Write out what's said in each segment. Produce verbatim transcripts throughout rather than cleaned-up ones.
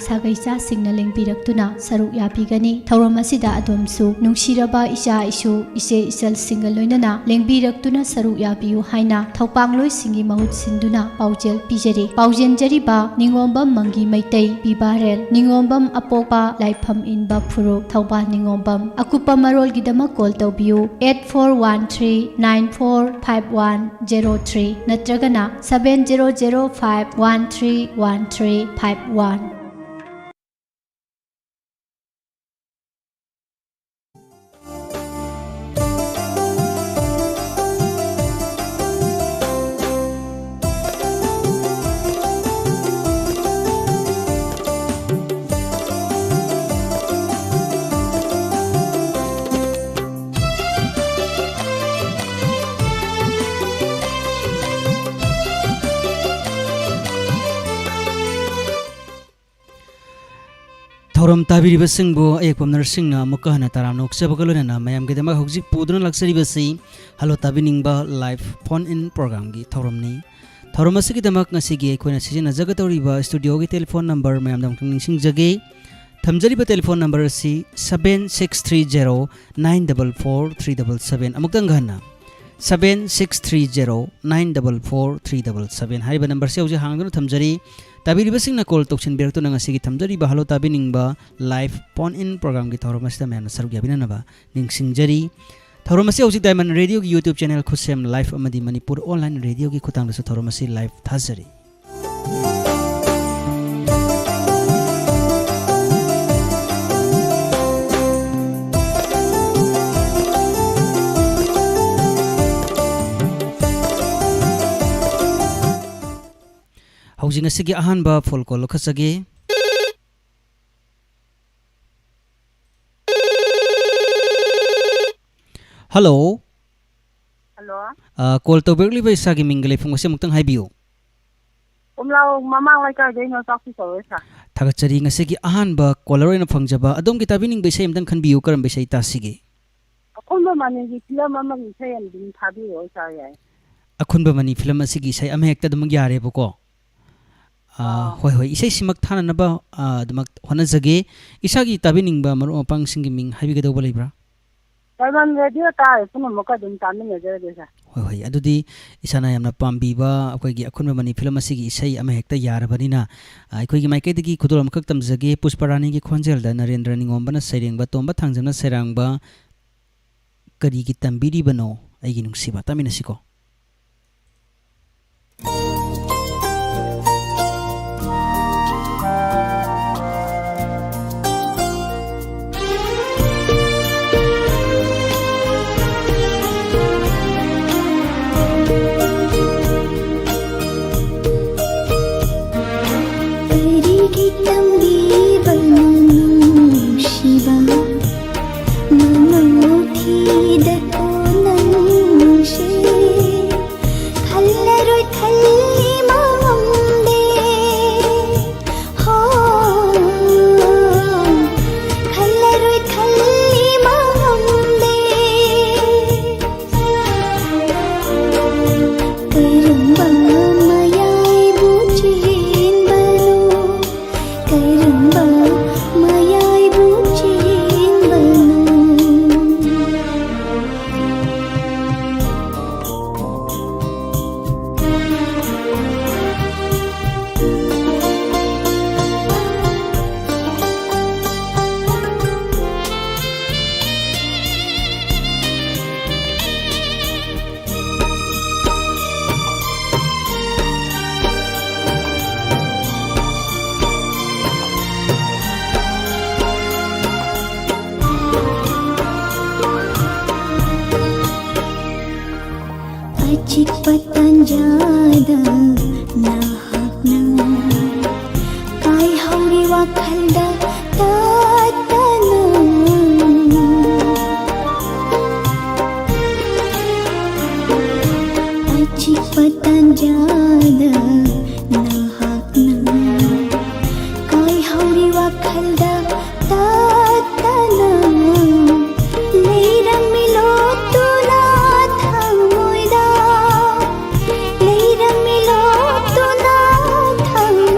ꯁꯥꯒꯩ ꯆꯥꯁꯤꯡꯅ ꯂꯦꯡꯕꯤꯔꯛꯇꯨꯅ ꯁꯔꯨꯛ ꯌꯥꯕꯤꯒꯅꯤ꯫ ꯊꯧꯔꯝ ꯑꯁꯤꯗ ꯑꯗꯣꯝꯁꯨ ꯅꯨꯡꯁꯤꯔꯕ ꯏꯆꯥ ꯏꯁꯨ, ꯏꯆꯦ ꯏꯆꯜꯁꯤꯡꯒ ꯂꯣꯏꯅꯅ ꯂꯦꯡꯕꯤꯔꯛꯇꯨꯅ ꯁꯔꯨꯛ ꯌꯥꯕꯤꯌꯨ ꯍꯥꯏꯅ ꯊꯧꯄꯥꯡꯂꯣꯏꯁꯤꯡꯒꯤ ꯃꯍꯨꯠ ꯁꯤꯟꯗꯨꯅ ꯄꯥꯎꯖꯦꯜ ꯄꯤꯖꯔꯤ꯫ ꯄꯥꯎꯖꯦꯟꯖꯔꯤꯕ ꯅꯤꯉꯣꯝꯕꯝ ꯃꯪꯒꯤ ꯃꯩꯇꯩ, ꯄꯤꯕꯥꯔꯦꯜ, ꯅꯤꯉꯣꯝꯕꯝ ꯑꯄꯣꯛꯄ ꯂꯥꯏꯐꯝ ꯏꯟꯕ ꯐꯨꯔꯨꯞ, ꯊꯧꯕꯥꯜ ꯅꯤꯉꯣꯝꯕꯝ꯫ ꯑꯀꯨꯞꯄ ꯃꯔꯣꯜꯒꯤꯗꯃꯛ ꯀꯣꯜ ꯇꯧꯕꯤꯌꯨ eight four one three nine four five one zero three ꯅꯠꯇ꯭ꯔꯒꯅ seven zero zero five one three one three five one꯫ ꯊꯧꯔꯝ ꯇꯥꯕꯤꯔꯤꯕꯁꯤꯡꯕꯨ ꯑꯌꯦꯛꯄꯝ ꯅꯔꯁꯤꯡꯅ ꯑꯃꯨꯛꯀ ꯍꯟꯅ ꯇꯔꯥꯝꯅ ꯑꯣꯛꯆꯕꯒ ꯂꯣꯏꯅꯅ ꯃꯌꯥꯝꯒꯤꯗꯃꯛ ꯍꯧꯖꯤꯛ ꯄꯨꯗꯨꯅ ꯂꯥꯛꯆꯔꯤꯕꯁꯤ ꯍꯜꯂꯣ ꯇꯥꯕꯤꯅꯤꯡꯕ live phone in programꯒꯤ ꯊꯧꯔꯝꯅꯤ꯫ ꯊꯧꯔꯝ ꯑꯁꯤꯒꯤꯗꯃꯛ ꯉꯁꯤꯒꯤ ꯑꯩꯈꯣꯏꯅ ꯁꯤꯖꯤꯟꯅꯖꯒꯗꯧꯔꯤꯕ studioꯒꯤ telephone number ꯃꯌꯥꯝꯗ ꯑꯃꯨꯛꯇꯪ ꯅꯤꯡꯁꯤꯡꯖꯒꯦ꯫ ꯊꯝꯖꯔꯤꯕ telephone numberꯁꯤ seven six three zero nine double four three double seven꯫ ꯑꯃꯨꯛꯇꯪꯒ ꯍꯟꯅ, seven six three zero nine double four three double seven ꯍꯥꯏꯔꯤꯕ numberꯁꯤ ꯍꯧꯖꯤꯛ ꯍꯥꯡꯗꯨꯅ ꯊꯝꯖꯔꯤ꯫ ꯇꯥꯕꯤꯔꯤꯕꯁꯤꯡꯅ call ꯇꯧꯁꯤꯟꯕꯤꯔꯛꯇꯨꯅ ꯉꯁꯤꯒꯤ ꯊꯝꯖꯔꯤꯕ ꯍꯜꯂꯣ ꯇꯥꯕꯤꯅꯤꯡꯕ live phone in programꯒꯤ ꯊꯧꯔꯝ ꯑꯁꯤꯗ ꯃꯌꯥꯝꯅ ꯁꯔꯨꯛ ꯌꯥꯕꯤꯅꯅꯕ ꯅꯤꯡꯁꯤꯡꯖꯔꯤ꯫ ꯊꯧꯔꯝ ꯑꯁꯤ ꯍꯧꯖꯤꯛ Diamond Radioꯒꯤ YouTube channel ꯈꯨꯠꯁꯦꯝ live ꯑꯃꯗꯤ ꯃꯅꯤꯄꯨꯔ online radioꯒꯤ ꯈꯨꯠꯊꯥꯡꯗꯁꯨ ꯊꯧꯔꯝ ꯑꯁꯤ live ꯊꯥꯖꯔꯤ꯫ ꯍꯧꯖꯤꯛ ꯉꯁꯤꯒꯤ ꯑꯍꯥꯟꯕ phone call ꯂꯧꯈꯠꯆꯒꯦ꯫ Hello꯫ Hello꯫ ꯑ, call ꯇꯧꯕꯤꯔꯛꯂꯤꯕ ꯏꯁꯥꯒꯤ ꯃꯤꯡꯒ ꯂꯩꯐꯝꯒꯁꯦ ꯑꯃꯨꯛꯇꯪ ꯍꯥꯏꯕꯤꯌꯨ꯫ ꯎꯝꯂꯥꯎ ꯃꯃꯥꯡ ꯂꯩꯀꯥꯏꯗꯩꯅ ꯆꯥꯛꯄꯤ ꯀꯧꯋꯦ, sir꯫ ꯊꯥꯒꯠꯆꯔꯤ꯫ ꯉꯁꯤꯒꯤ ꯑꯍꯥꯟꯕ caller ꯑꯣꯏꯅ ꯐꯪꯖꯕ ꯑꯗꯣꯝꯒꯤ ꯇꯥꯕꯤꯅꯤꯡꯕ ꯏꯁꯩ ꯑꯃꯇꯪ ꯈꯟꯕꯤꯌꯨ꯫ ꯀꯔꯝꯕ ꯏꯁꯩ ꯇꯥꯁꯤꯒꯦ? ꯑꯈꯨꯟꯕ ꯃꯅꯤꯒꯤ film ꯑꯃꯒꯤ ꯏꯁꯩ ꯑꯃ ꯑꯗꯨꯝ ꯊꯥꯕꯤꯔꯛꯑꯣ, sir, ꯌꯥꯏ꯫ ꯑꯈꯨꯟꯕ ꯃꯅꯤ film ꯑꯁꯤꯒꯤ ꯏꯁꯩ ꯑꯃꯍꯦꯛꯇ ꯑꯗꯨꯃꯛ ꯌꯥꯔꯦꯕꯀꯣ? ꯑꯥ, ꯑꯥ꯫ ꯍꯣꯏ, ꯍꯣꯏ, ꯏꯁꯩꯁꯤꯃꯛ ꯊꯥꯅꯅꯕ, ꯑꯥ, ꯑꯗꯨꯃꯛ ꯍꯣꯠꯅꯖꯒꯦ꯫ ꯏꯁꯥꯒꯤ ꯇꯥꯕꯤꯅꯤꯡꯕ ꯃꯔꯨꯞ ꯃꯄꯥꯡꯁꯤꯡꯒꯤ ꯃꯤꯡ ꯍꯥꯏꯕꯤꯒꯗꯧꯕ ꯂꯩꯕ꯭ꯔꯥ? ꯀꯔꯃꯟ ꯔꯦꯗꯤꯑꯣ ꯇꯥꯔꯦ, ꯄꯨꯝꯅꯃꯛꯀ ꯑꯗꯨꯝ ꯇꯥꯃꯤꯟꯅꯖꯔꯒꯦ, ꯁꯥꯔ꯫ ꯍꯣꯏ, ꯍꯣꯏ, ꯑꯗꯨꯗꯤ ꯏꯁꯥꯅ ꯌꯥꯝꯅ ꯄꯥꯝꯕꯤꯕ ꯑꯩꯈꯣꯏꯒꯤ ꯑꯈꯨꯟꯕ ꯃꯅꯤ ꯐꯤꯂꯝ ꯑꯁꯤꯒꯤ ꯏꯁꯩ ꯑꯃ ꯍꯦꯛꯇ ꯌꯥꯔꯕꯅꯤꯅ, ꯑꯥ, ꯑꯩꯈꯣꯏꯒꯤ ꯃꯥꯏꯀꯩꯗꯒꯤ ꯈꯨꯗꯣꯜ ꯑꯃꯈꯛ ꯇꯝꯖꯒꯦ꯫ ꯄꯨꯁꯄ ꯔꯥꯅꯤꯒꯤ ꯈꯣꯟꯖꯦꯜꯗ ꯅꯔꯦꯟꯗ꯭ꯔ ꯅꯤꯉꯣꯝꯕꯅ ꯁꯩꯔꯦꯡꯕ, ꯇꯣꯝꯕ ꯊꯥꯡꯖꯝꯅ ꯁꯩꯔꯥꯡꯕ ꯀꯔꯤꯒꯤ ꯇꯝꯕꯤꯔꯤꯕꯅꯣ ꯑꯩꯒꯤ ꯅꯨꯡꯁꯤꯕ? ꯇꯥꯃꯤꯟꯅꯁꯤꯀꯣ꯫ ꯀꯔꯤꯒꯤ ꯇꯝꯕꯤꯕꯅꯣ ꯅꯨꯡꯁꯤꯕ? ꯃꯃꯧ ꯊꯤꯗ ꯀꯣꯟꯅ ꯅꯨꯡꯁꯤ꯫ ꯈꯜꯂꯔꯣꯏ ꯈꯜꯂꯤ ꯃꯃꯝꯗꯦ꯫ ꯍꯣ, ꯈꯜꯂꯔꯣꯏ ꯈꯜꯂꯤ ꯃꯃꯝꯗꯦ꯫ ꯀꯔꯝꯕ ꯃꯌꯥꯏꯕꯨ ꯆꯦꯟꯕꯅꯣ? ꯀꯔꯝꯕ ꯃꯌꯥꯏꯕꯨ ꯆꯦꯟꯕꯅꯣ? ꯑꯆꯤꯛꯄ ꯇꯥꯟꯖꯥꯗ ꯅꯍꯥꯛꯅ ꯀꯥꯏꯍꯧꯔꯤ ꯋꯥꯈꯜꯗ ꯇꯠꯇꯅ꯫ ꯑꯆꯤꯛꯄ ꯇꯥꯟꯖꯥꯗ ꯅꯍꯥꯛꯅ ꯀꯥꯏꯍꯧꯔꯤ ꯋꯥꯈꯜꯗ ꯇꯠꯇꯅ꯫ ꯂꯩꯔꯝꯃꯤ ꯂꯣꯠꯇꯨꯅ ꯊꯃꯣꯏꯗ, ꯂꯩꯔꯝꯃꯤ ꯂꯣꯠꯇꯨꯅ ꯊꯃꯣꯏꯗ꯫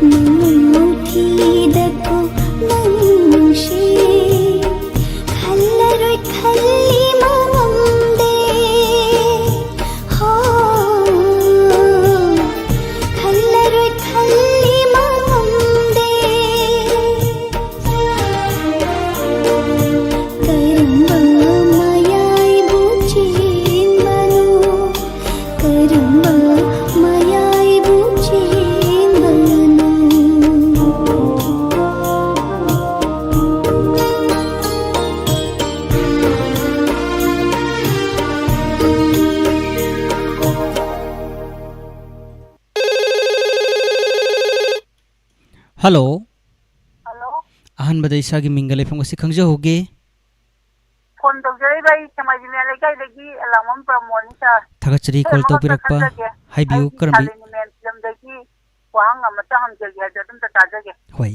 ꯃꯉꯣꯟ ꯊꯤꯗꯀꯣ ꯅꯪ ꯅꯨꯡꯁꯤ, ꯈꯜꯂꯔꯣꯏ ꯈꯜꯂꯤ ꯃꯉꯝꯗꯦ꯫ ꯍꯣ, ꯈꯜꯂꯔꯣꯏ ꯈꯜꯂꯤ ꯃꯉꯝꯗꯦ꯫ ꯀꯔꯝꯕ ꯃꯌꯥꯏꯕꯨ ꯆꯦꯟꯕꯅꯣ? ꯀꯔꯝꯕ ꯃꯌꯥꯏꯕꯨ ꯆꯦꯟꯕꯅꯣ? ꯍꯜꯂꯣ꯫ ꯍꯜꯂꯣ꯫ ꯑꯍꯥꯟꯕꯗ ꯏꯁꯥꯒꯤ ꯃꯤꯡꯒ ꯂꯩꯐꯝꯒ ꯑꯁꯤ ꯈꯪꯖꯍꯧꯒꯦ꯫ ꯐꯣꯟ ꯇꯧꯖꯔꯛꯏꯕ ꯑꯩ ꯁꯦꯛꯃꯥꯏꯖꯤꯡ ꯃꯌꯥꯏ ꯂꯩꯀꯥꯏꯗꯒꯤ ꯑꯦꯂꯥꯡꯕꯝ ꯄ꯭ꯔꯃꯣꯗꯅꯤ, ꯁꯥꯔ꯫ ꯊꯥꯒꯠꯆꯔꯤ, ꯑꯩ ꯀꯣꯜ ꯑꯃꯈꯛꯇ ꯇꯧꯕꯤꯔꯛꯄ꯫ ꯈꯪꯖꯒꯦ꯫ ꯍꯥꯏꯕꯤꯌꯨ, ꯑꯩꯒꯤ ꯀꯔꯝꯕꯤ- ꯁꯥꯂꯤꯅꯤ ꯃꯦꯝ ꯐꯤꯂꯝꯗꯒꯤ ꯋꯥꯍꯪ ꯑꯃꯇ ꯍꯪꯖꯒꯦ ꯍꯥꯏꯗꯣ ꯑꯗꯨꯝꯇ ꯇꯥꯖꯒꯦ꯫ ꯍꯣꯏ꯫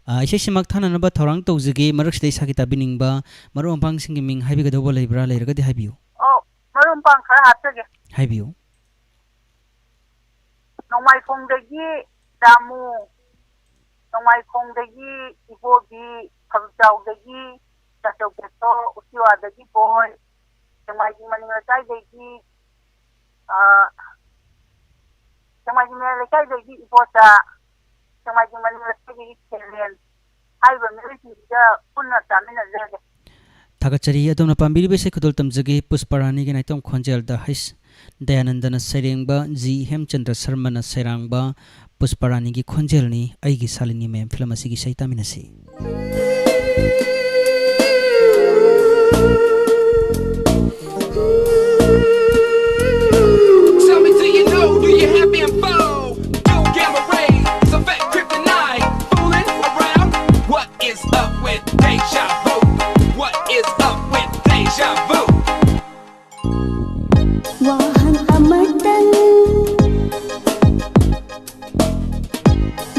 ꯑ, ꯏꯁꯩꯁꯤꯃꯛ ꯊꯥꯅꯅꯕ ꯊꯧꯔꯥꯡ ꯇꯧꯖꯒꯦ꯫ ꯃꯔꯛꯁꯤꯗ ꯏꯁꯥꯒꯤ ꯇꯥꯕꯤꯅꯤꯡꯕ ꯃꯔꯨꯞ ꯃꯄꯥꯡꯁꯤꯡꯒꯤ ꯃꯤꯡ ꯍꯥꯏꯕꯤꯒꯗꯧꯕ ꯂꯩꯕ꯭ꯔꯥ? ꯂꯩꯔꯒꯗꯤ ꯍꯥꯏꯕꯤꯌꯨ꯫ ꯑꯣ, ꯃꯔꯨꯞ ꯃꯄꯥꯡ ꯈꯔ ꯍꯥꯞꯆꯒꯦ꯫ ꯍꯥꯏꯕꯤꯌꯨ꯫ ꯅꯣꯡꯃꯥꯏꯈꯣꯡꯗꯒꯤ ꯗꯥꯃꯨ, ꯅꯣꯡꯃꯥꯏꯈꯣꯡꯗꯒꯤ ꯏꯕꯣꯕꯤ, ꯐꯧꯖꯥꯎꯗꯒꯤ ꯇꯥꯆꯧ ꯕꯦꯁꯣ, ꯎꯆꯤꯋꯥꯗꯒꯤ ꯕꯣꯏ, ꯁꯦꯛꯃꯥꯏꯖꯤꯡ ꯃꯅꯤꯡ ꯂꯩꯀꯥꯏꯗꯒꯤ, ꯑ, ꯁꯦꯛꯃꯥꯏꯖꯤꯡ ꯃꯌꯥꯏ ꯂꯩꯀꯥꯏꯗꯒꯤ ꯏꯕꯣꯆꯥ, ꯁꯦꯛꯃꯥꯏꯖꯤꯡ ꯃꯅꯤꯡ ꯂꯩꯀꯥꯏꯗꯒꯤ ꯈꯦꯂꯦꯟ ꯍꯥꯏꯔꯤꯕ ꯃꯤꯑꯣꯏꯁꯤꯡꯁꯤꯒ ꯄꯨꯟꯅ ꯆꯥꯃꯤꯟꯅꯖꯒꯦ꯫ ꯊꯥꯒꯠꯆꯔꯤ꯫ ꯑꯗꯣꯝꯅ ꯄꯥꯝꯕꯤꯔꯤꯕ ꯏꯁꯩ ꯈꯨꯗꯣꯜ ꯇꯝꯖꯒꯦ, ꯄꯨꯁꯄꯥꯔꯥꯅꯤꯒꯤ ꯅꯥꯏꯇꯣꯝ ꯈꯣꯟꯖꯦꯜꯗ ꯍꯩꯁ ꯗꯌꯥꯅꯟꯗꯅ ꯁꯩꯔꯦꯡꯕ, ꯖꯤ ꯍꯦꯝꯆꯟꯗ꯭ꯔ ꯁꯔꯃꯅ ꯁꯩꯔꯥꯡꯕ ꯄꯨꯁꯄꯥꯔꯥꯅꯤꯒꯤ ꯈꯣꯟꯖꯦꯜꯅꯤ꯫ ꯑꯩꯒꯤ ꯁꯥꯂꯤꯅꯤ ꯃꯦꯝ ꯐꯤꯂꯝ ꯑꯁꯤꯒꯤ ꯏꯁꯩ ꯇꯥꯃꯤꯟꯅꯁꯤ꯫ Tell me, do you know, do you have info? Yo, gamma rays, it's a fake kryptonite. Fooling around? What is up with deja vu? What is up with deja vu? ꯋꯥꯍꯪ ꯑꯃꯇꯪ,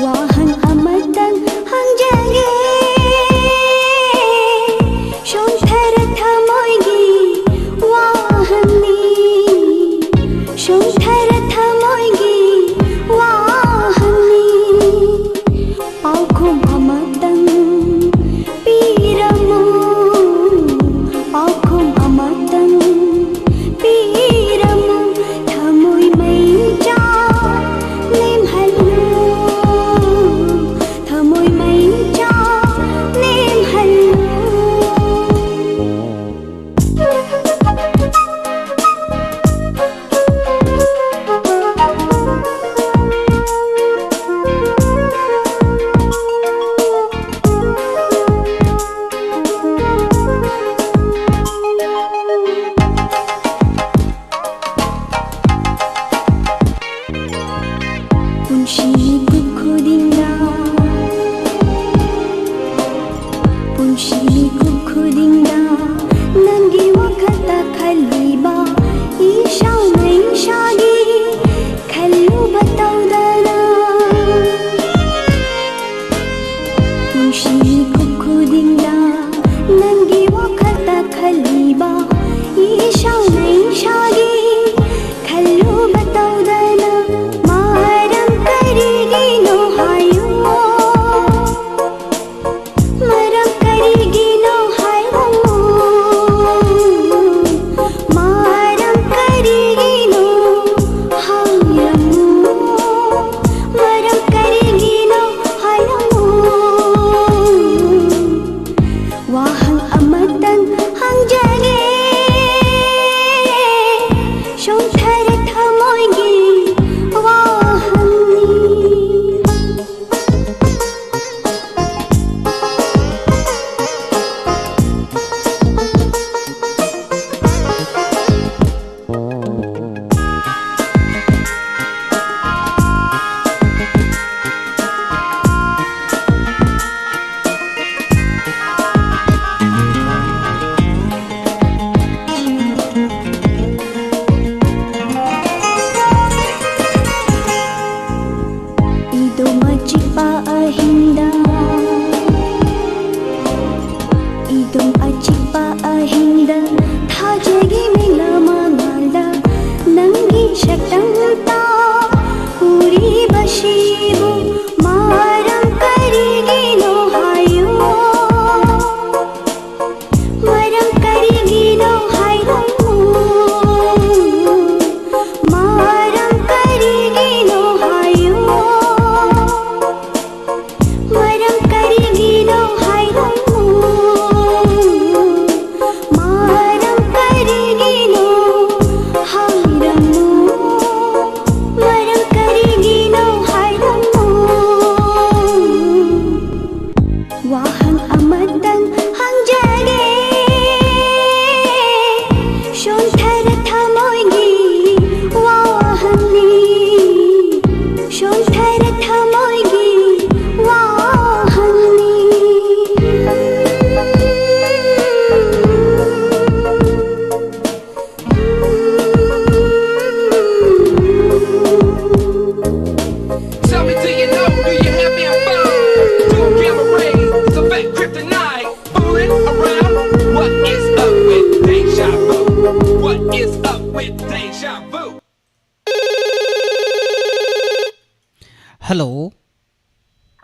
ꯋꯥꯍꯪ ꯑꯃꯇꯪ ꯍꯪꯖꯒꯦ꯫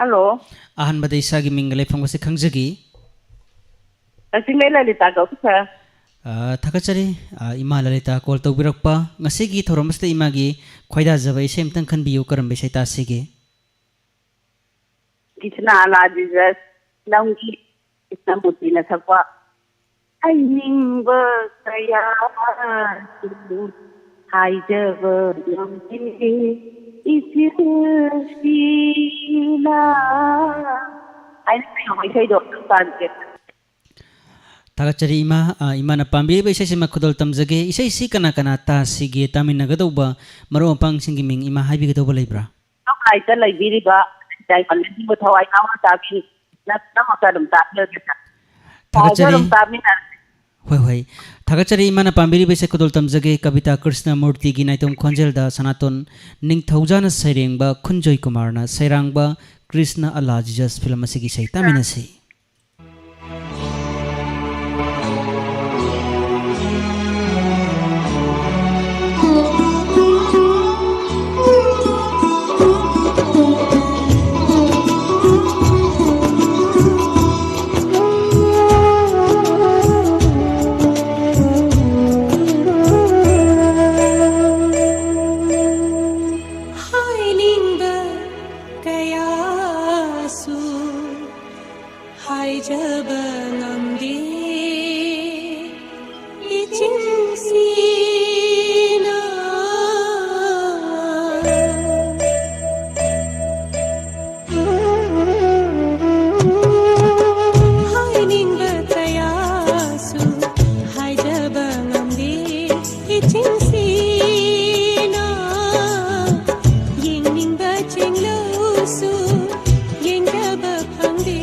Hello. ꯑꯍꯥꯟꯕꯗ ꯏꯁꯥꯒꯤ ꯃꯤꯡꯒ ꯂꯩꯐꯝꯒꯁꯦ ꯈꯪꯖꯒꯦ꯫ ꯀꯛꯆꯤꯡꯗꯩ ꯂꯂꯤꯇꯥ ꯀꯧꯏ, ꯁꯥꯔ꯫ ꯑ, ꯊꯥꯒꯠꯆꯔꯤ꯫ ꯑ, ꯏꯃꯥ ꯂꯂꯤꯇꯥ, ꯀꯣꯜ ꯇꯧꯕꯤꯔꯛꯄ꯫ ꯉꯁꯤꯒꯤ ꯊꯧꯔꯝ ꯑꯁꯤꯗ ꯏꯃꯥꯒꯤ ꯈꯣꯏꯗꯥꯖꯕ ꯏꯁꯩ ꯑꯃꯇꯪ ꯈꯟꯕꯤꯌꯨ, ꯀꯔꯝꯕ ꯏꯁꯩ ꯇꯥꯁꯤꯒꯦ? ꯀ꯭ꯔꯤꯁꯅ ꯑꯂꯥ ꯖꯤꯖꯁ ꯐꯤꯂꯝꯒꯤ ꯀ꯭ꯔꯤꯁꯅꯃꯨꯔꯇꯤꯅ ꯁꯛꯄ ꯍꯥꯏꯅꯤꯡꯕ ꯀꯌꯥꯁꯨ ꯍꯥꯏꯖꯕ ꯉꯝꯗꯦ, ꯏꯆꯤꯜ ꯏꯆꯤꯜꯅ ꯍꯥꯏꯅ ꯏꯁꯩꯗꯣ ꯑꯝꯇꯪ ꯄꯥꯝꯖꯩ꯫ ꯊꯥꯒꯠꯆꯔꯤ ꯏꯃꯥ꯫ ꯑ, ꯏꯃꯥꯅ ꯄꯥꯝꯕꯤꯔꯤꯕ ꯏꯁꯩꯁꯤꯃ ꯈꯨꯗꯣꯜ ꯇꯝꯖꯒꯦ꯫ ꯏꯁꯩꯁꯤ ꯀꯅꯥ ꯀꯅꯥ ꯇꯥꯁꯤꯒꯦ ꯇꯥꯃꯤꯟꯅꯒꯗꯧꯕ ꯃꯔꯨꯞ ꯃꯄꯥꯡꯁꯤꯡꯒꯤ ꯃꯤꯡ ꯏꯃꯥ ꯍꯥꯏꯕꯤꯒꯗꯧꯕ ꯂꯩꯕ꯭ꯔꯥ? ꯂꯩꯕꯤꯔꯤꯕ ꯗꯥꯏꯃꯟ ꯊꯋꯥꯏ ꯌꯥꯎꯅ ꯇꯥꯕꯤ-, ꯅ-, ꯅꯃꯛꯇ ꯑꯗꯨꯝ ꯇꯥꯕꯤꯔꯒꯦ, ꯁꯥꯔ꯫ ꯊꯥꯒꯠꯆꯔꯤ꯫ ꯑꯗꯨꯝ ꯇꯥꯃꯤꯟꯅꯔꯁꯤ꯫ ꯍꯣꯏ, ꯍꯣꯏ꯫ ꯊꯥꯒꯠꯆꯔꯤ ꯏꯃꯥꯅ ꯄꯥꯝꯕꯤꯔꯤꯕ ꯏꯁꯩ ꯈꯨꯗꯣꯜ ꯇꯝꯖꯒꯦ꯫ ꯀꯕꯤꯇꯥ ꯀ꯭ꯔꯤꯁꯅꯃꯨꯔꯇꯤꯒꯤ ꯅꯥꯏꯇꯣꯝ ꯈꯣꯟꯖꯦꯜꯗ ꯁꯅꯥꯇꯣꯟ ꯅꯤꯡꯊꯧꯖꯥꯅ ꯁꯩꯔꯦꯡꯕ, ꯈꯨꯟꯖꯣꯏ ꯀꯨꯃꯥꯔꯅ ꯁꯩꯔꯥꯡꯕ ꯀ꯭ꯔꯤꯁꯅ ꯑꯂꯥ ꯖꯤꯖꯁ ꯐꯤꯂꯝ ꯑꯁꯤꯒꯤ ꯏꯁꯩ ꯇꯥꯃꯤꯟꯅꯁꯤ꯫ ꯍꯥꯏꯅꯤꯡꯕ ꯀꯌꯥꯁꯨ ꯍꯥꯏꯖꯕ ꯉꯝꯗꯦ, ꯏꯆꯤꯟꯁꯤꯅ꯫ ꯍꯥꯏꯅꯤꯡꯕ ꯀꯌꯥꯁꯨ ꯍꯥꯏꯖꯕ ꯉꯝꯗꯦ, ꯏꯆꯤꯟꯁꯤꯅ꯫ ꯌꯦꯡꯅꯤꯡꯕ ꯆꯤꯡꯂꯧꯁꯨ ꯌꯦꯡꯖꯕ ꯐꯪꯗꯦ,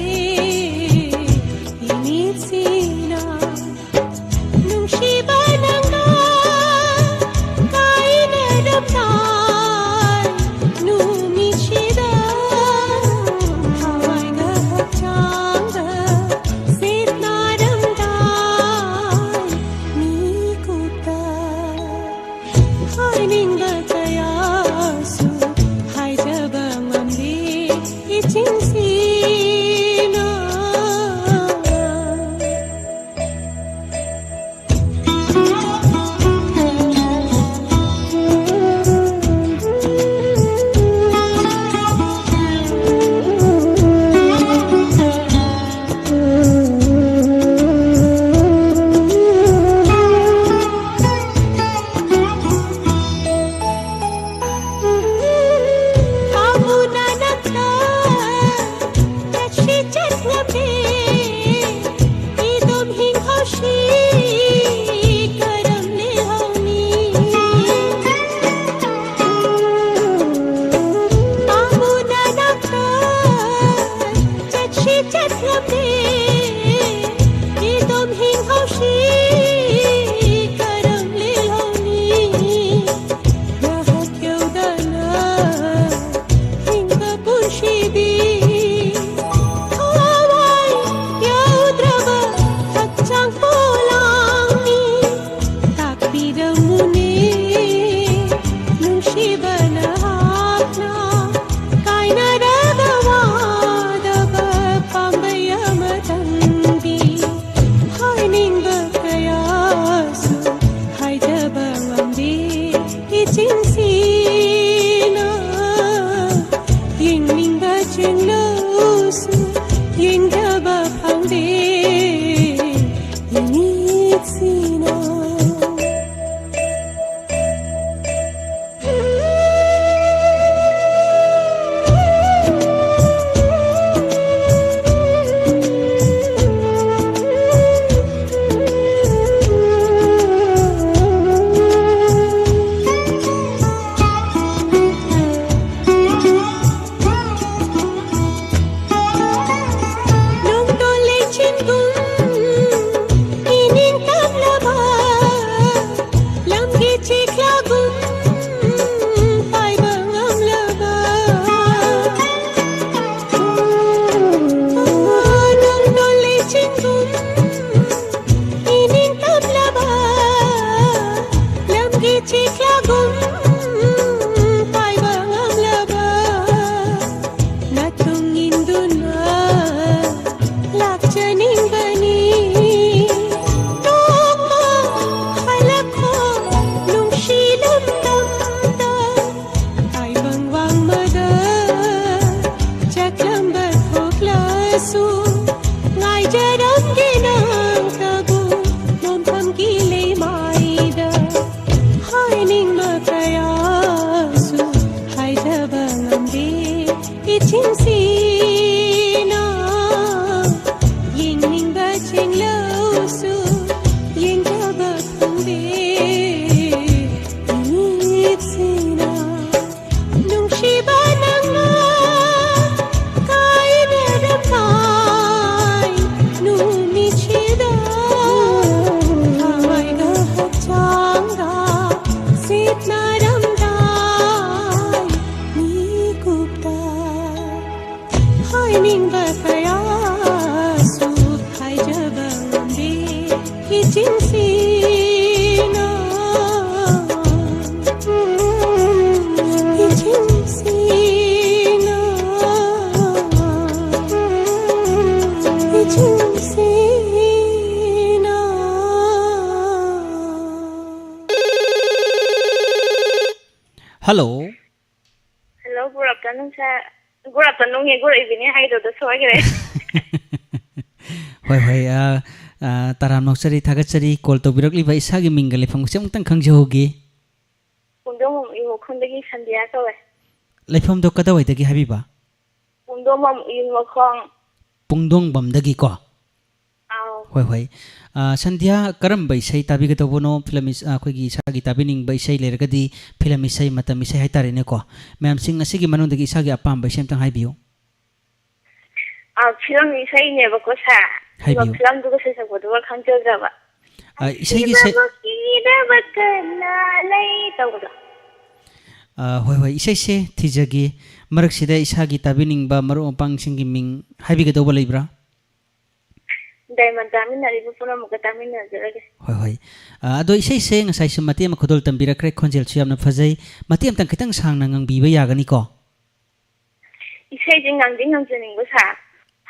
ꯅꯨꯡꯁꯤꯕꯤ, ꯊꯋꯥꯏ ꯌꯥꯎꯗ꯭ꯔꯕ ꯍꯛꯆꯥꯡ ꯄꯣꯂꯥꯡꯅꯤ꯫ ꯇꯥꯛꯄꯤꯔꯝꯃꯨꯅꯦ ꯅꯨꯡꯁꯤꯕ ꯅꯍꯥꯛꯅ, ꯀꯥꯏꯅꯔꯒ ꯋꯥꯗꯕ ꯄꯥꯝꯕꯩ ꯑꯃꯇꯪꯗꯤ꯫ ꯍꯥꯏꯅꯤꯡꯕ ꯀꯌꯥꯁꯨ ꯍꯥꯏꯖꯕ ꯉꯝꯗꯦ ꯏꯆꯤꯟꯁꯤꯅ꯫ ꯌꯦꯡꯅꯤꯡꯕ ꯆꯤꯡꯂꯧꯁꯨ ꯌꯦꯡꯖꯕ ꯐꯪꯗꯦ ꯏꯃꯤꯠꯁꯤꯅ꯫ ꯅꯣꯡꯗꯣꯟ ꯂꯩꯆꯤꯟꯒꯨꯝ ꯏꯅꯤꯡ ꯇꯝꯂꯕ, ꯂꯝꯒꯤ ꯆꯦꯛꯂꯥꯒꯨꯝ ꯄꯥꯏꯕ ꯉꯝꯂꯕ, ꯅꯣꯡꯗꯣꯟ ꯂꯩꯆꯤꯟꯒꯨꯝ ꯏꯅꯤꯡ ꯇꯝꯂꯕ, ꯂꯝꯒꯤ ꯆꯦꯛꯂꯥꯒꯨꯝ ꯄꯥꯏꯕ ꯉꯝꯂꯕ, ꯅꯇꯨꯡ ꯏꯟꯗꯨꯅ ꯂꯥꯛꯆꯅꯤꯡꯕꯅꯤ꯫ ꯅꯣꯡꯃ ꯍꯜꯂꯛꯈꯣ ꯅꯨꯡꯁꯤ ꯂꯝꯗꯝꯗ, ꯇꯥꯏꯕꯪ ꯋꯥꯡꯃꯗ ꯆꯥꯛꯂꯝꯕ ꯊꯣꯛꯂꯁꯨ, ꯉꯥꯏꯖꯔꯝꯒꯦ ꯅꯪꯇꯕꯨ ꯅꯣꯡꯐꯝꯒꯤ ꯂꯩꯃꯥꯏꯗ꯫ ꯍꯥꯏꯅꯤꯡꯕ ꯀꯌꯥꯁꯨ ꯍꯥꯏꯖꯕ ꯉꯝꯗꯦ ꯏꯆꯤꯟꯁꯤꯅ꯫ ꯌꯦꯡꯅꯤꯡꯕ ꯆꯤꯡꯂꯧꯁꯨ ꯌꯦꯡꯖꯕ ꯐꯪꯗꯦ ꯏꯃꯤꯠꯁꯤꯅ꯫ ꯅꯨꯡꯁꯤꯕ ꯅꯪꯅ ꯀꯥꯏꯅꯔꯝꯕ ꯅꯨꯃꯤꯠꯁꯤꯗ, ꯊꯋꯥꯏꯒ ꯍꯛꯆꯥꯡꯒ ꯁꯤꯠꯅꯔꯝꯗꯥꯏ ꯃꯤꯀꯨꯞꯇ꯫ ꯅꯤꯡꯕ ꯀꯌꯥꯁꯨ ꯍꯥꯏꯖꯕ ꯉꯝꯗꯦ꯫ ꯏꯆꯤꯟꯁꯤꯅ, ꯏꯆꯤꯟꯁꯤꯅ, ꯏꯆꯤꯟꯁꯤꯅ꯫ Hello꯫ Hello, good afternoon, sir. Good afternoon, good evening ꯍꯥꯏꯗꯧꯗ ꯁꯣꯏꯈ꯭ꯔꯦ꯫ ꯍꯣꯏ, ꯍꯣꯏ, ꯑ, ꯑ, ꯇꯔꯥꯝꯅ ꯑꯣꯛꯆꯔꯤ, ꯊꯥꯒꯠꯆꯔꯤ꯫ Call ꯇꯧꯕꯤꯔꯛꯂꯤꯕ ꯏꯁꯥꯒꯤ ꯃꯤꯡꯒ ꯂꯩꯐꯝꯒꯁꯦ ꯑꯃꯨꯛꯇꯪ ꯈꯪꯖꯍꯧꯒꯦ꯫ ꯄꯨꯡꯗꯣꯡꯕꯝ ꯏꯪꯈꯣꯜꯗꯒꯤ ꯁꯟꯗꯤꯌꯥ ꯀꯧꯋꯦ꯫ ꯂꯩꯐꯝꯗꯣ ꯀꯗꯥꯋꯥꯏꯗꯒꯤ ꯍꯥꯏꯕꯤꯕ? ꯄꯨꯡꯗꯣꯡꯕꯝ ꯏꯪꯈꯣꯜ꯫ ꯄꯨꯡꯗꯣꯡꯕꯝꯗꯒꯤꯀꯣ? ꯑꯥꯎ꯫ ꯍꯣꯏ, ꯍꯣꯏ꯫ ꯑ, ꯁꯟꯗꯤꯌꯥ, ꯀꯔꯝꯕ ꯏꯁꯩ ꯇꯥꯕꯤꯒꯗꯧꯕꯅꯣ? ꯐꯤꯂꯝ ꯏꯁ-, ꯑ, ꯑꯩꯈꯣꯏꯒꯤ ꯏꯁꯥꯒꯤ ꯇꯥꯕꯤꯅꯤꯡꯕ ꯏꯁꯩ ꯂꯩꯔꯒꯗꯤ ꯐꯤꯂꯝ ꯏꯁꯩ, ꯃꯇꯝ ꯏꯁꯩ ꯍꯥꯏꯇꯥꯔꯦꯅꯦꯀꯣ꯫ ꯃꯌꯥꯝꯁꯤꯡ ꯑꯁꯤꯒꯤ ꯃꯅꯨꯡꯗꯒꯤ ꯏꯁꯥꯒꯤ ꯑꯄꯥꯝꯕ ꯏꯁꯩ ꯑꯝꯇꯪ ꯍꯥꯏꯕꯤꯌꯨ꯫ ꯑ, ꯐꯤꯂꯝ ꯏꯁꯩꯅꯦꯕꯀꯣ, ꯁꯥꯔ꯫ ꯑꯗꯨꯒ ꯍꯥꯏꯕꯤꯌꯨ꯫ ꯐꯤꯂꯝꯗꯨꯒ ꯁꯩꯁꯛꯄꯗꯨꯒ ꯈꯪꯖꯗ꯭ꯔꯕ꯫ ꯑ, ꯏꯁꯩꯒꯤ ꯁꯩ- ꯀꯤꯗꯕ ꯀꯅꯥ ꯂꯩ ꯇꯧꯕꯗꯣ꯫ ꯑ, ꯍꯣꯏ, ꯍꯣꯏ, ꯏꯁꯩꯁꯦ ꯊꯤꯖꯒꯦ꯫ ꯃꯔꯛꯁꯤꯗ ꯏꯁꯥꯒꯤ ꯇꯥꯕꯤꯅꯤꯡꯕ ꯃꯔꯨꯞ ꯃꯄꯥꯡꯁꯤꯡꯒꯤ ꯃꯤꯡ ꯍꯥꯏꯕꯤꯒꯗꯧꯕ ꯂꯩꯕ꯭ꯔꯥ? ꯗꯥꯏꯃꯟ ꯇꯥꯃꯤꯟꯅꯔꯤꯕ ꯄꯨꯝꯅꯃꯛꯀ ꯇꯥꯃꯤꯟꯅꯖꯔꯒꯦ꯫ ꯍꯣꯏ, ꯍꯣꯏ꯫ ꯑ, ꯑꯗꯣ ꯏꯁꯩꯁꯦ ꯉꯁꯥꯏꯁꯨ ꯃꯇꯦꯛ ꯑꯃ ꯈꯨꯗꯣꯜ ꯇꯝꯕꯤꯔꯛꯈ꯭ꯔꯦ, ꯈꯣꯟꯖꯦꯜꯁꯨ ꯌꯥꯝꯅ ꯐꯖꯩ꯫ ꯃꯇꯦꯛ ꯑꯝꯇꯪ ꯈꯤꯇꯪ ꯁꯥꯡꯅ ꯉꯪꯕꯤꯕ ꯌꯥꯒꯅꯤꯀꯣ? ꯏꯁꯩꯁꯦ ꯉꯪꯗꯤ ꯉꯪꯖꯅꯤꯡꯕ ꯁꯥ,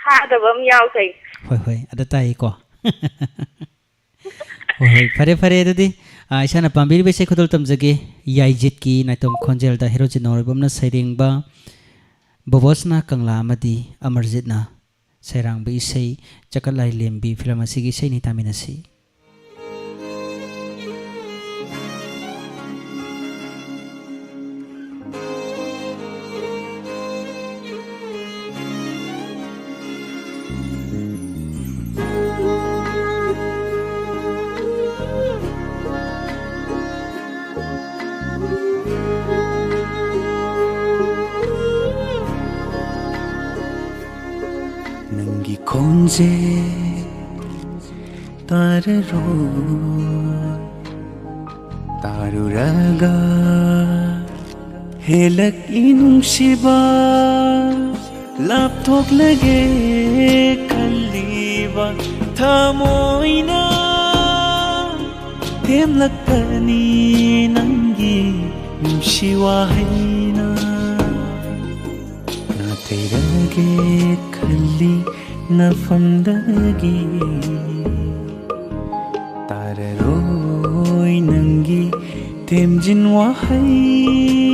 ꯐꯥꯗꯕ ꯑꯃ ꯌꯥꯎꯈ꯭ꯔꯦ꯫ ꯍꯣꯏ, ꯍꯣꯏ, ꯑꯗ ꯇꯥꯏꯌꯦꯀꯣ꯫ ꯍꯣꯏ, ꯍꯣꯏ, ꯐꯔꯦ, ꯐꯔꯦ, ꯑꯗꯨꯗꯤ, ꯑ, ꯏꯁꯥꯅ ꯄꯥꯝꯕꯤꯔꯤꯕ ꯏꯁꯩ ꯈꯨꯗꯣꯜ ꯇꯝꯖꯒꯦ꯫ ꯌꯥꯏꯖꯤꯠꯀꯤ ꯅꯥꯏꯇꯣꯝ ꯈꯣꯟꯖꯦꯜꯗ ꯍꯦꯔꯣꯖꯤꯠ ꯅꯣꯡꯔꯣꯏꯕꯝꯅ ꯁꯩꯔꯦꯡꯕ, ꯕꯣꯕꯣꯁꯅ ꯀꯪꯂꯥ ꯑꯃꯗꯤ ꯑꯃꯔꯖꯤꯠꯅ ꯁꯩꯔꯥꯡꯕ ꯏꯁꯩ ꯆꯀꯠ ꯂꯥꯏꯔꯦꯝꯕꯤ ꯐꯤꯂꯝ ꯑꯁꯤꯒꯤ ꯏꯁꯩꯅꯤ, ꯇꯥꯃꯤꯟꯅꯁꯤ꯫ ꯅꯪꯒꯤ ꯈꯣꯟꯖꯦꯜ ꯇꯥꯔꯔꯣꯏ, ꯇꯥꯔꯨꯔꯒ ꯍꯦꯜꯂꯛꯏ ꯅꯨꯡꯁꯤꯕ꯫ ꯂꯥꯞꯊꯣꯛꯂꯒꯦ ꯈꯜꯂꯤꯕ ꯊꯃꯣꯏꯅ ꯊꯦꯝꯂꯛꯀꯅꯤ ꯅꯪꯒꯤ ꯅꯨꯡꯁꯤ ꯋꯥꯍꯩꯅ꯫ ꯅꯥꯊꯩꯔꯒꯦ ꯈꯜꯂꯤ ꯅꯐꯝꯗꯒꯤ ꯇꯥꯔꯔꯣꯏ ꯅꯪꯒꯤ ꯊꯦꯝꯖꯤꯟ ꯋꯥꯍꯩ꯫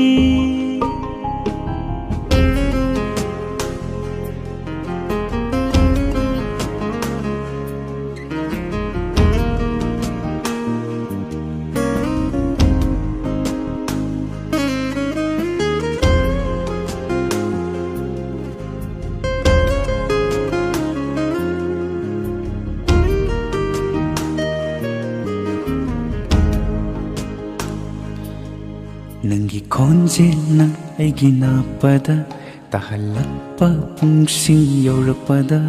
ꯅꯪꯒꯤ ꯈꯣꯟꯖꯦꯜꯅ ꯑꯩꯒꯤ ꯅꯥꯄꯗ ꯇꯥꯍꯜꯂꯛꯄ ꯄꯨꯡꯁꯤꯡ ꯌꯧꯔꯛꯄꯗ,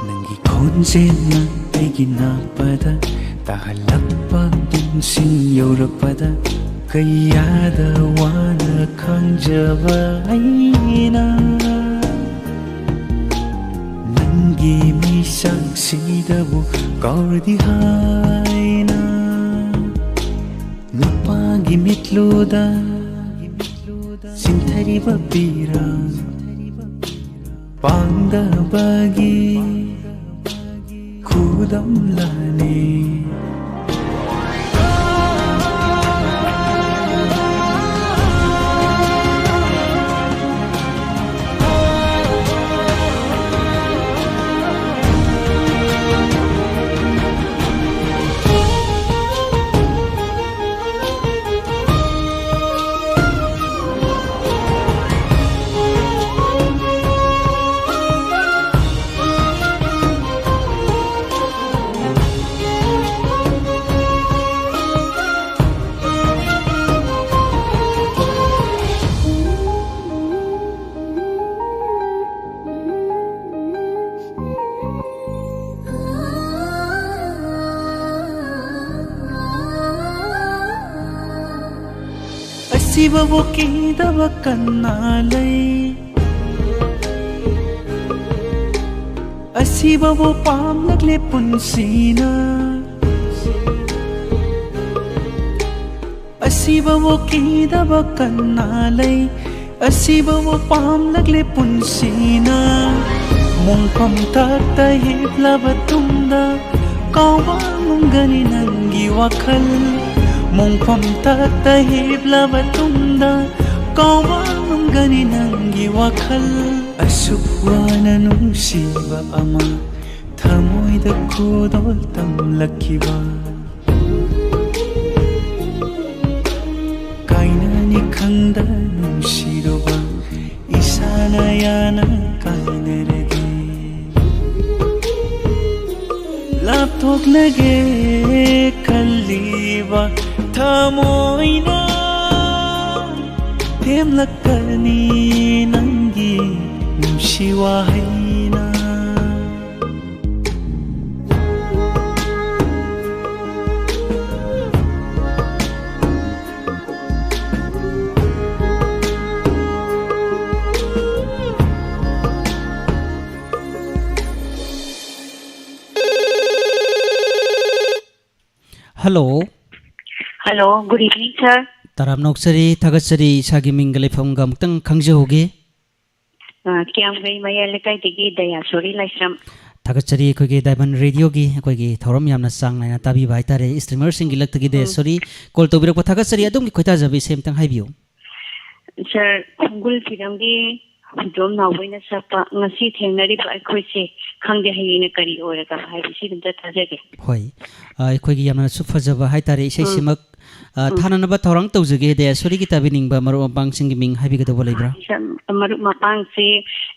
ꯅꯪꯒꯤ ꯈꯣꯟꯖꯦꯜꯅ ꯑꯩꯒꯤ ꯅꯥꯄꯗ ꯇꯥꯍꯜꯂꯛꯄ ꯄꯨꯡꯁꯤꯡ ꯌꯧꯔꯛꯄꯗ, ꯀꯌꯥꯗ ꯋꯥꯅ ꯈꯥꯡꯖꯕ ꯑꯩꯅ ꯅꯪꯒꯤ ꯃꯩꯁꯥꯛꯁꯤꯗꯕꯨ ꯀꯥꯎꯔꯗꯤ ꯍꯥꯏꯅ꯫ ꯅꯨꯄꯥꯒꯤ ꯃꯤꯠꯂꯨꯗ ꯁꯤꯟꯊꯔꯤꯕ ꯄꯤꯔꯥꯡ ꯄꯥꯡꯗꯕꯒꯤ ꯈꯨꯗꯝ ꯂꯥꯅꯤ꯫ ꯑꯁꯤꯕꯕꯨ ꯀꯤꯗꯕ ꯀꯅꯥ ꯂꯩ? ꯑꯁꯤꯕꯕꯨ ꯄꯥꯝꯂꯛꯂꯦ ꯄꯨꯟꯁꯤꯅ꯫ ꯑꯁꯤꯕꯕꯨ ꯀꯤꯗꯕ ꯀꯅꯥ ꯂꯩ? ꯑꯁꯤꯕꯕꯨ ꯄꯥꯝꯂꯛꯂꯦ ꯄꯨꯟꯁꯤꯅ꯫ ꯃꯣꯡꯐꯝ ꯊꯛꯇ ꯍꯤꯞꯂꯕ ꯇꯨꯡꯗ ꯀꯥꯎꯕ ꯉꯝꯒꯅꯤ ꯅꯪꯒꯤ ꯋꯥꯈꯜ꯫ ꯃꯣꯡꯐꯝ ꯊꯛꯇ ꯍꯤꯞꯂꯕ ꯇꯨꯡꯗ ꯀꯥꯎꯕ ꯉꯝꯒꯅꯤ ꯅꯪꯒꯤ ꯋꯥꯈꯜ꯫ ꯑꯁꯨꯛ ꯋꯥꯅ ꯅꯨꯡꯁꯤꯕ ꯑꯃ ꯊꯃꯣꯏꯗ ꯈꯨꯗꯣꯜ ꯇꯝꯂꯛꯈꯤꯕ꯫ ꯀꯥꯏꯅꯅꯤ ꯈꯪꯗ ꯅꯨꯡꯁꯤꯔꯨꯕ ꯏꯁꯥꯅ ꯌꯥꯅ ꯀꯥꯏꯅꯔꯒꯦ꯫ ꯂꯥꯞꯊꯣꯛꯅꯒꯦ ꯈꯜꯂꯤꯕ ꯊꯃꯣꯏꯅ ꯊꯦꯝꯂꯛꯀꯅꯤ ꯅꯪꯒꯤ ꯅꯨꯡꯁꯤ ꯋꯥꯍꯩꯅ꯫ Hello. Hello, good evening, sir. ꯇꯔꯥꯝꯅ ꯑꯣꯛꯆꯔꯤ, ꯊꯥꯒꯠꯆꯔꯤ, ꯏꯁꯥꯒꯤ ꯃꯤꯡꯒ ꯂꯩꯐꯝꯒ ꯑꯃꯨꯛꯇꯪ ꯈꯪꯖꯍꯧꯒꯦ꯫ ꯑ, ꯀꯤꯌꯥꯝꯒꯩ ꯃꯌꯥꯏ ꯂꯩꯀꯥꯏꯗꯒꯤ ꯗꯌꯥꯁꯣꯔꯤ ꯂꯥꯏꯁ꯭ꯔꯝ꯫ ꯊꯥꯒꯠꯆꯔꯤ ꯑꯩꯈꯣꯏꯒꯤ Diamond Radio ꯒꯤ ꯑꯩꯈꯣꯏꯒꯤ ꯊꯧꯔꯝ ꯌꯥꯝꯅ ꯆꯥꯡ ꯅꯥꯏꯅ ꯇꯥꯕꯤꯕ ꯍꯥꯏꯇꯥꯔꯦ꯫ Streamer ꯁꯤꯡꯒꯤ ꯂꯛꯇꯒꯤ ꯎꯝ꯫ ꯗꯌꯥꯁꯣꯔꯤ call ꯇꯧꯕꯤꯔꯛꯄ ꯊꯥꯒꯠꯆꯔꯤ꯫ ꯑꯗꯣꯝꯒꯤ ꯈꯣꯏꯗꯥꯖꯕ ꯏꯁꯩ ꯑꯝꯇꯪ ꯍꯥꯏꯕꯤꯌꯨ꯫ Sir, ꯈꯣꯡꯒꯨꯜ ꯐꯤꯂꯝꯒꯤ ꯍꯨꯏꯗ꯭ꯔꯣꯝ ꯅꯥꯎꯕꯣꯏꯅ ꯁꯛꯄ ꯉꯁꯤ ꯊꯦꯡꯅꯔꯤꯕ ꯑꯩꯈꯣꯏꯁꯦ ꯈꯪꯗꯦ ꯍꯌꯦꯡꯅ ꯀꯔꯤ ꯑꯣꯏꯔꯒ ꯍꯥꯏꯕ ꯏꯁꯩꯗꯨ ꯑꯝꯇ ꯇꯥꯖꯒꯦ꯫ ꯍꯣꯏ, ꯑ, ꯑꯩꯈꯣꯏꯒꯤ ꯌꯥꯝꯅꯁꯨ ꯐꯖꯕ ꯍꯥꯏꯇꯥꯔꯦ ꯎꯝ꯫ ꯏꯁꯩꯁꯤꯃꯛ, ꯑ, ꯎꯝ꯫ ꯊꯥꯅꯅꯕ ꯊꯧꯔꯥꯡ ꯇꯧꯖꯒꯦ꯫ ꯗꯌꯥꯁꯣꯔꯤꯒꯤ ꯇꯥꯕꯤꯅꯤꯡꯕ ꯃꯔꯨꯞ ꯃꯄꯥꯡꯁꯤꯡꯒꯤ ꯃꯤꯡ ꯍꯥꯏꯕꯤꯒꯗꯧꯕ ꯂꯩꯕ꯭ꯔꯥ? ꯁꯝ-, ꯃꯔꯨꯞ ꯃꯄꯥꯡꯁꯦ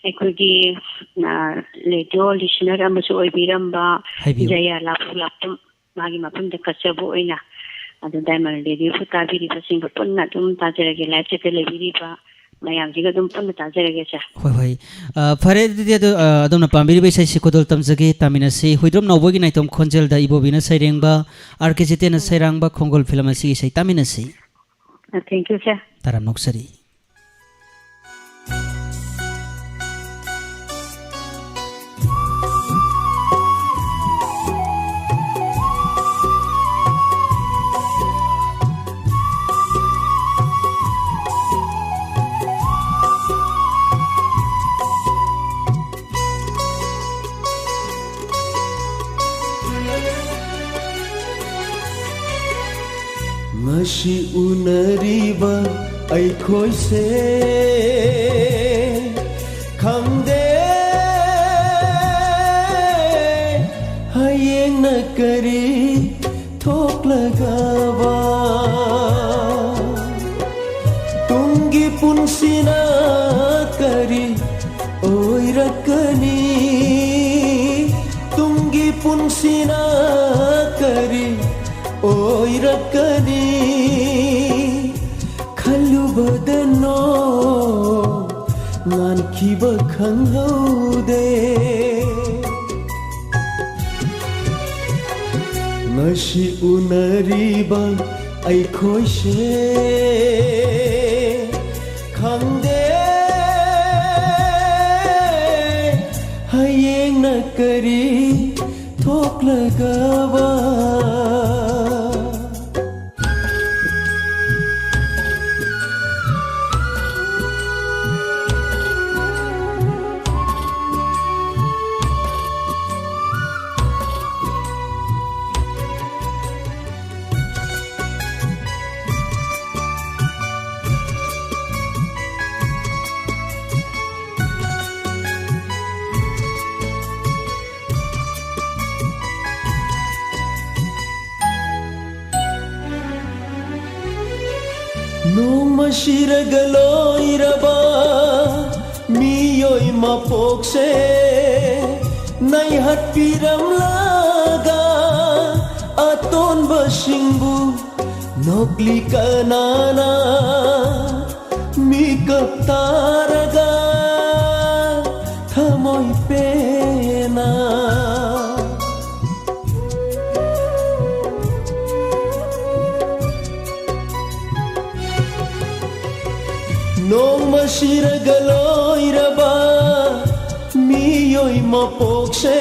ꯑꯩꯈꯣꯏꯒꯤ, ꯑ, radio listener ꯑꯃꯁꯨ ꯑꯣꯏꯕꯤꯔꯝꯕ ꯍꯥꯏꯕꯤꯌꯨ꯫ ꯖꯌꯥ ꯂꯥꯄꯨ ꯂꯥꯄꯨꯝ꯫ ꯃꯥꯒꯤ ꯃꯐꯝꯗ ꯀꯠꯆꯕ ꯑꯣꯏꯅ ꯑꯗꯨ Diamond Radio ꯕꯨ ꯇꯥꯕꯤꯔꯤꯕꯁꯤꯡꯒ ꯄꯨꯟꯅ ꯑꯗꯨꯝ ꯇꯥꯖꯔꯒꯦ, live chat ꯇ ꯂꯩꯕꯤꯔꯤꯕ ꯃꯌꯥꯝꯁꯤꯒ ꯑꯗꯨꯝ ꯄꯨꯟꯅ ꯇꯥꯖꯔꯒꯦ, sir꯫ ꯍꯣꯏ, ꯍꯣꯏ꯫ ꯑ, ꯐꯔꯦ, ꯑꯗꯨꯗꯤ ꯑꯗꯨ, ꯑ, ꯑꯗꯣꯝꯅ ꯄꯥꯝꯕꯤꯔꯤꯕ ꯏꯁꯩꯁꯤ ꯈꯨꯗꯣꯜ ꯇꯝꯖꯒꯦ, ꯇꯥꯃꯤꯟꯅꯁꯤ꯫ ꯍꯨꯏꯗ꯭ꯔꯣꯝ ꯅꯥꯎꯕꯣꯏꯒꯤ ꯅꯥꯏꯇꯣꯝ ꯈꯣꯟꯖꯦꯜꯗ ꯏꯕꯣꯕꯤꯅ ꯁꯩꯔꯦꯡꯕ, ꯑꯥꯔ ꯀꯦ ꯖꯤꯇꯦꯟꯅ ꯁꯩꯔꯥꯡꯕ ꯈꯣꯡꯒꯣꯜ ꯐꯤꯂꯝ ꯑꯁꯤꯒꯤ ꯏꯁꯩ ꯇꯥꯃꯤꯟꯅꯁꯤ꯫ ꯑ, thank you, sir꯫ ꯇꯔꯥꯝꯅ ꯑꯣꯛꯆꯔꯤ꯫ ꯉꯁꯤ ꯎꯅꯔꯤꯕ ꯑꯩꯈꯣꯏꯁꯦ ꯈꯪꯗꯦ ꯍꯌꯦꯡꯅ ꯀꯔꯤ ꯊꯣꯛꯂꯒꯕ꯫ ꯇꯨꯡꯒꯤ ꯄꯨꯟꯁꯤꯅ ꯀꯔꯤ ꯑꯣꯏꯔꯛꯀꯅꯤ? ꯇꯨꯡꯒꯤ ꯄꯨꯟꯁꯤꯅ ꯀꯔꯤ ꯑꯣꯏꯔꯛꯀꯅꯤ? ꯈꯜꯂꯨꯕꯗ ꯅꯣꯡ ꯉꯥꯟꯈꯤꯕ ꯈꯪꯍꯧꯗꯦ꯫ ꯉꯁꯤ ꯎꯅꯔꯤꯕ ꯑꯩꯈꯣꯏꯁꯦ ꯈꯪꯗꯦ ꯍꯌꯦꯡꯅ ꯀꯔꯤ ꯊꯣꯛꯂꯒꯕ꯫ ꯅꯣꯡꯃ ꯁꯤꯔꯒ ꯂꯣꯏꯔꯕ ꯃꯤꯑꯣꯏ ꯃꯄꯣꯛꯁꯦ ꯅꯩꯍꯠꯄꯤꯔꯝꯂꯒ ꯑꯇꯣꯟꯕꯁꯤꯡꯕꯨ ꯅꯣꯛꯂꯤ ꯀꯅꯥꯅ ꯃꯤꯀꯞ ꯇꯥꯔꯒ ꯊꯃꯣꯏ ꯄꯦꯟꯅ꯫ ꯅꯣꯡꯃ ꯁꯤꯔꯒ ꯂꯣꯏꯔꯕ ꯃꯤꯑꯣꯏ ꯃꯄꯣꯛꯁꯦ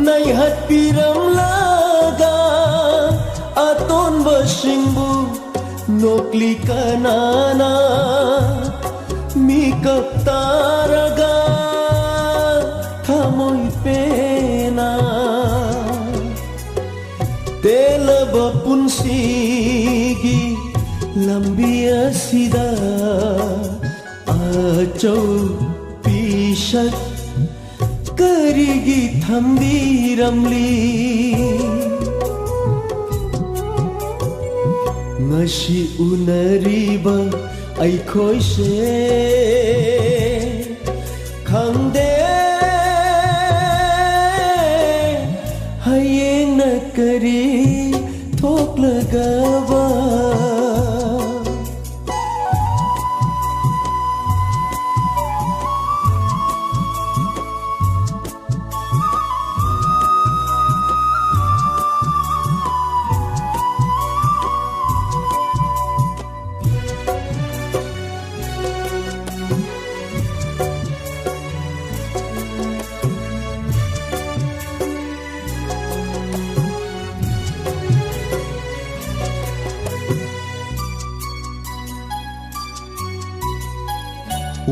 ꯅꯩꯍꯠꯄꯤꯔꯝꯂꯒ ꯑꯇꯣꯟꯕꯁꯤꯡꯕꯨ ꯅꯣꯛꯂꯤ ꯀꯅꯥꯅ ꯃꯤꯀꯞ ꯇꯥꯔꯒ ꯊꯃꯣꯏ ꯄꯦꯟꯅ ꯇꯦꯜꯂꯕ ꯄꯨꯟꯁꯤꯒꯤ ꯂꯝꯕꯤ ꯑꯁꯤꯗ ꯑꯆꯧ ꯄꯤꯁꯛ ꯀꯔꯤꯒꯤ ꯊꯝꯕꯤꯔꯝꯂꯤ? ꯉꯁꯤ ꯎꯅꯔꯤꯕ ꯑꯩꯈꯣꯏꯁꯦ ꯈꯪꯗꯦ ꯍꯌꯦꯡꯅ ꯀꯔꯤ ꯊꯣꯛꯂꯒꯕ꯫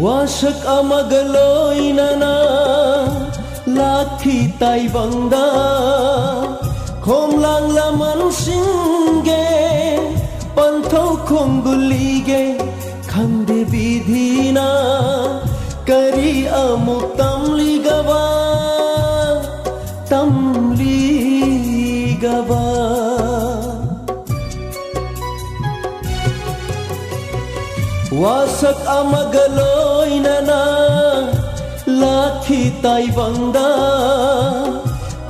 ꯋꯥꯁꯛ ꯑꯃꯒ ꯂꯣꯏꯅꯅ ꯂꯥꯛꯈꯤ ꯇꯥꯏꯕꯪꯗ꯫ ꯈꯣꯝꯂꯥꯡ ꯂꯃꯟꯁꯤꯡꯒꯦ ꯄꯟꯊꯧ ꯈꯣꯡꯒꯨꯜꯂꯤꯒꯦ ꯈꯪꯗꯦ ꯕꯤꯙꯤꯅ ꯀꯔꯤ ꯑꯃꯨꯛ ꯇꯝꯂꯤꯒꯕ, ꯇꯝꯂꯤꯒꯕ꯫ ꯋꯥꯁꯛ ꯑꯃꯒ ꯂꯣꯏꯅꯅ ꯂꯥꯛꯈꯤ ꯇꯥꯏꯕꯪꯗ꯫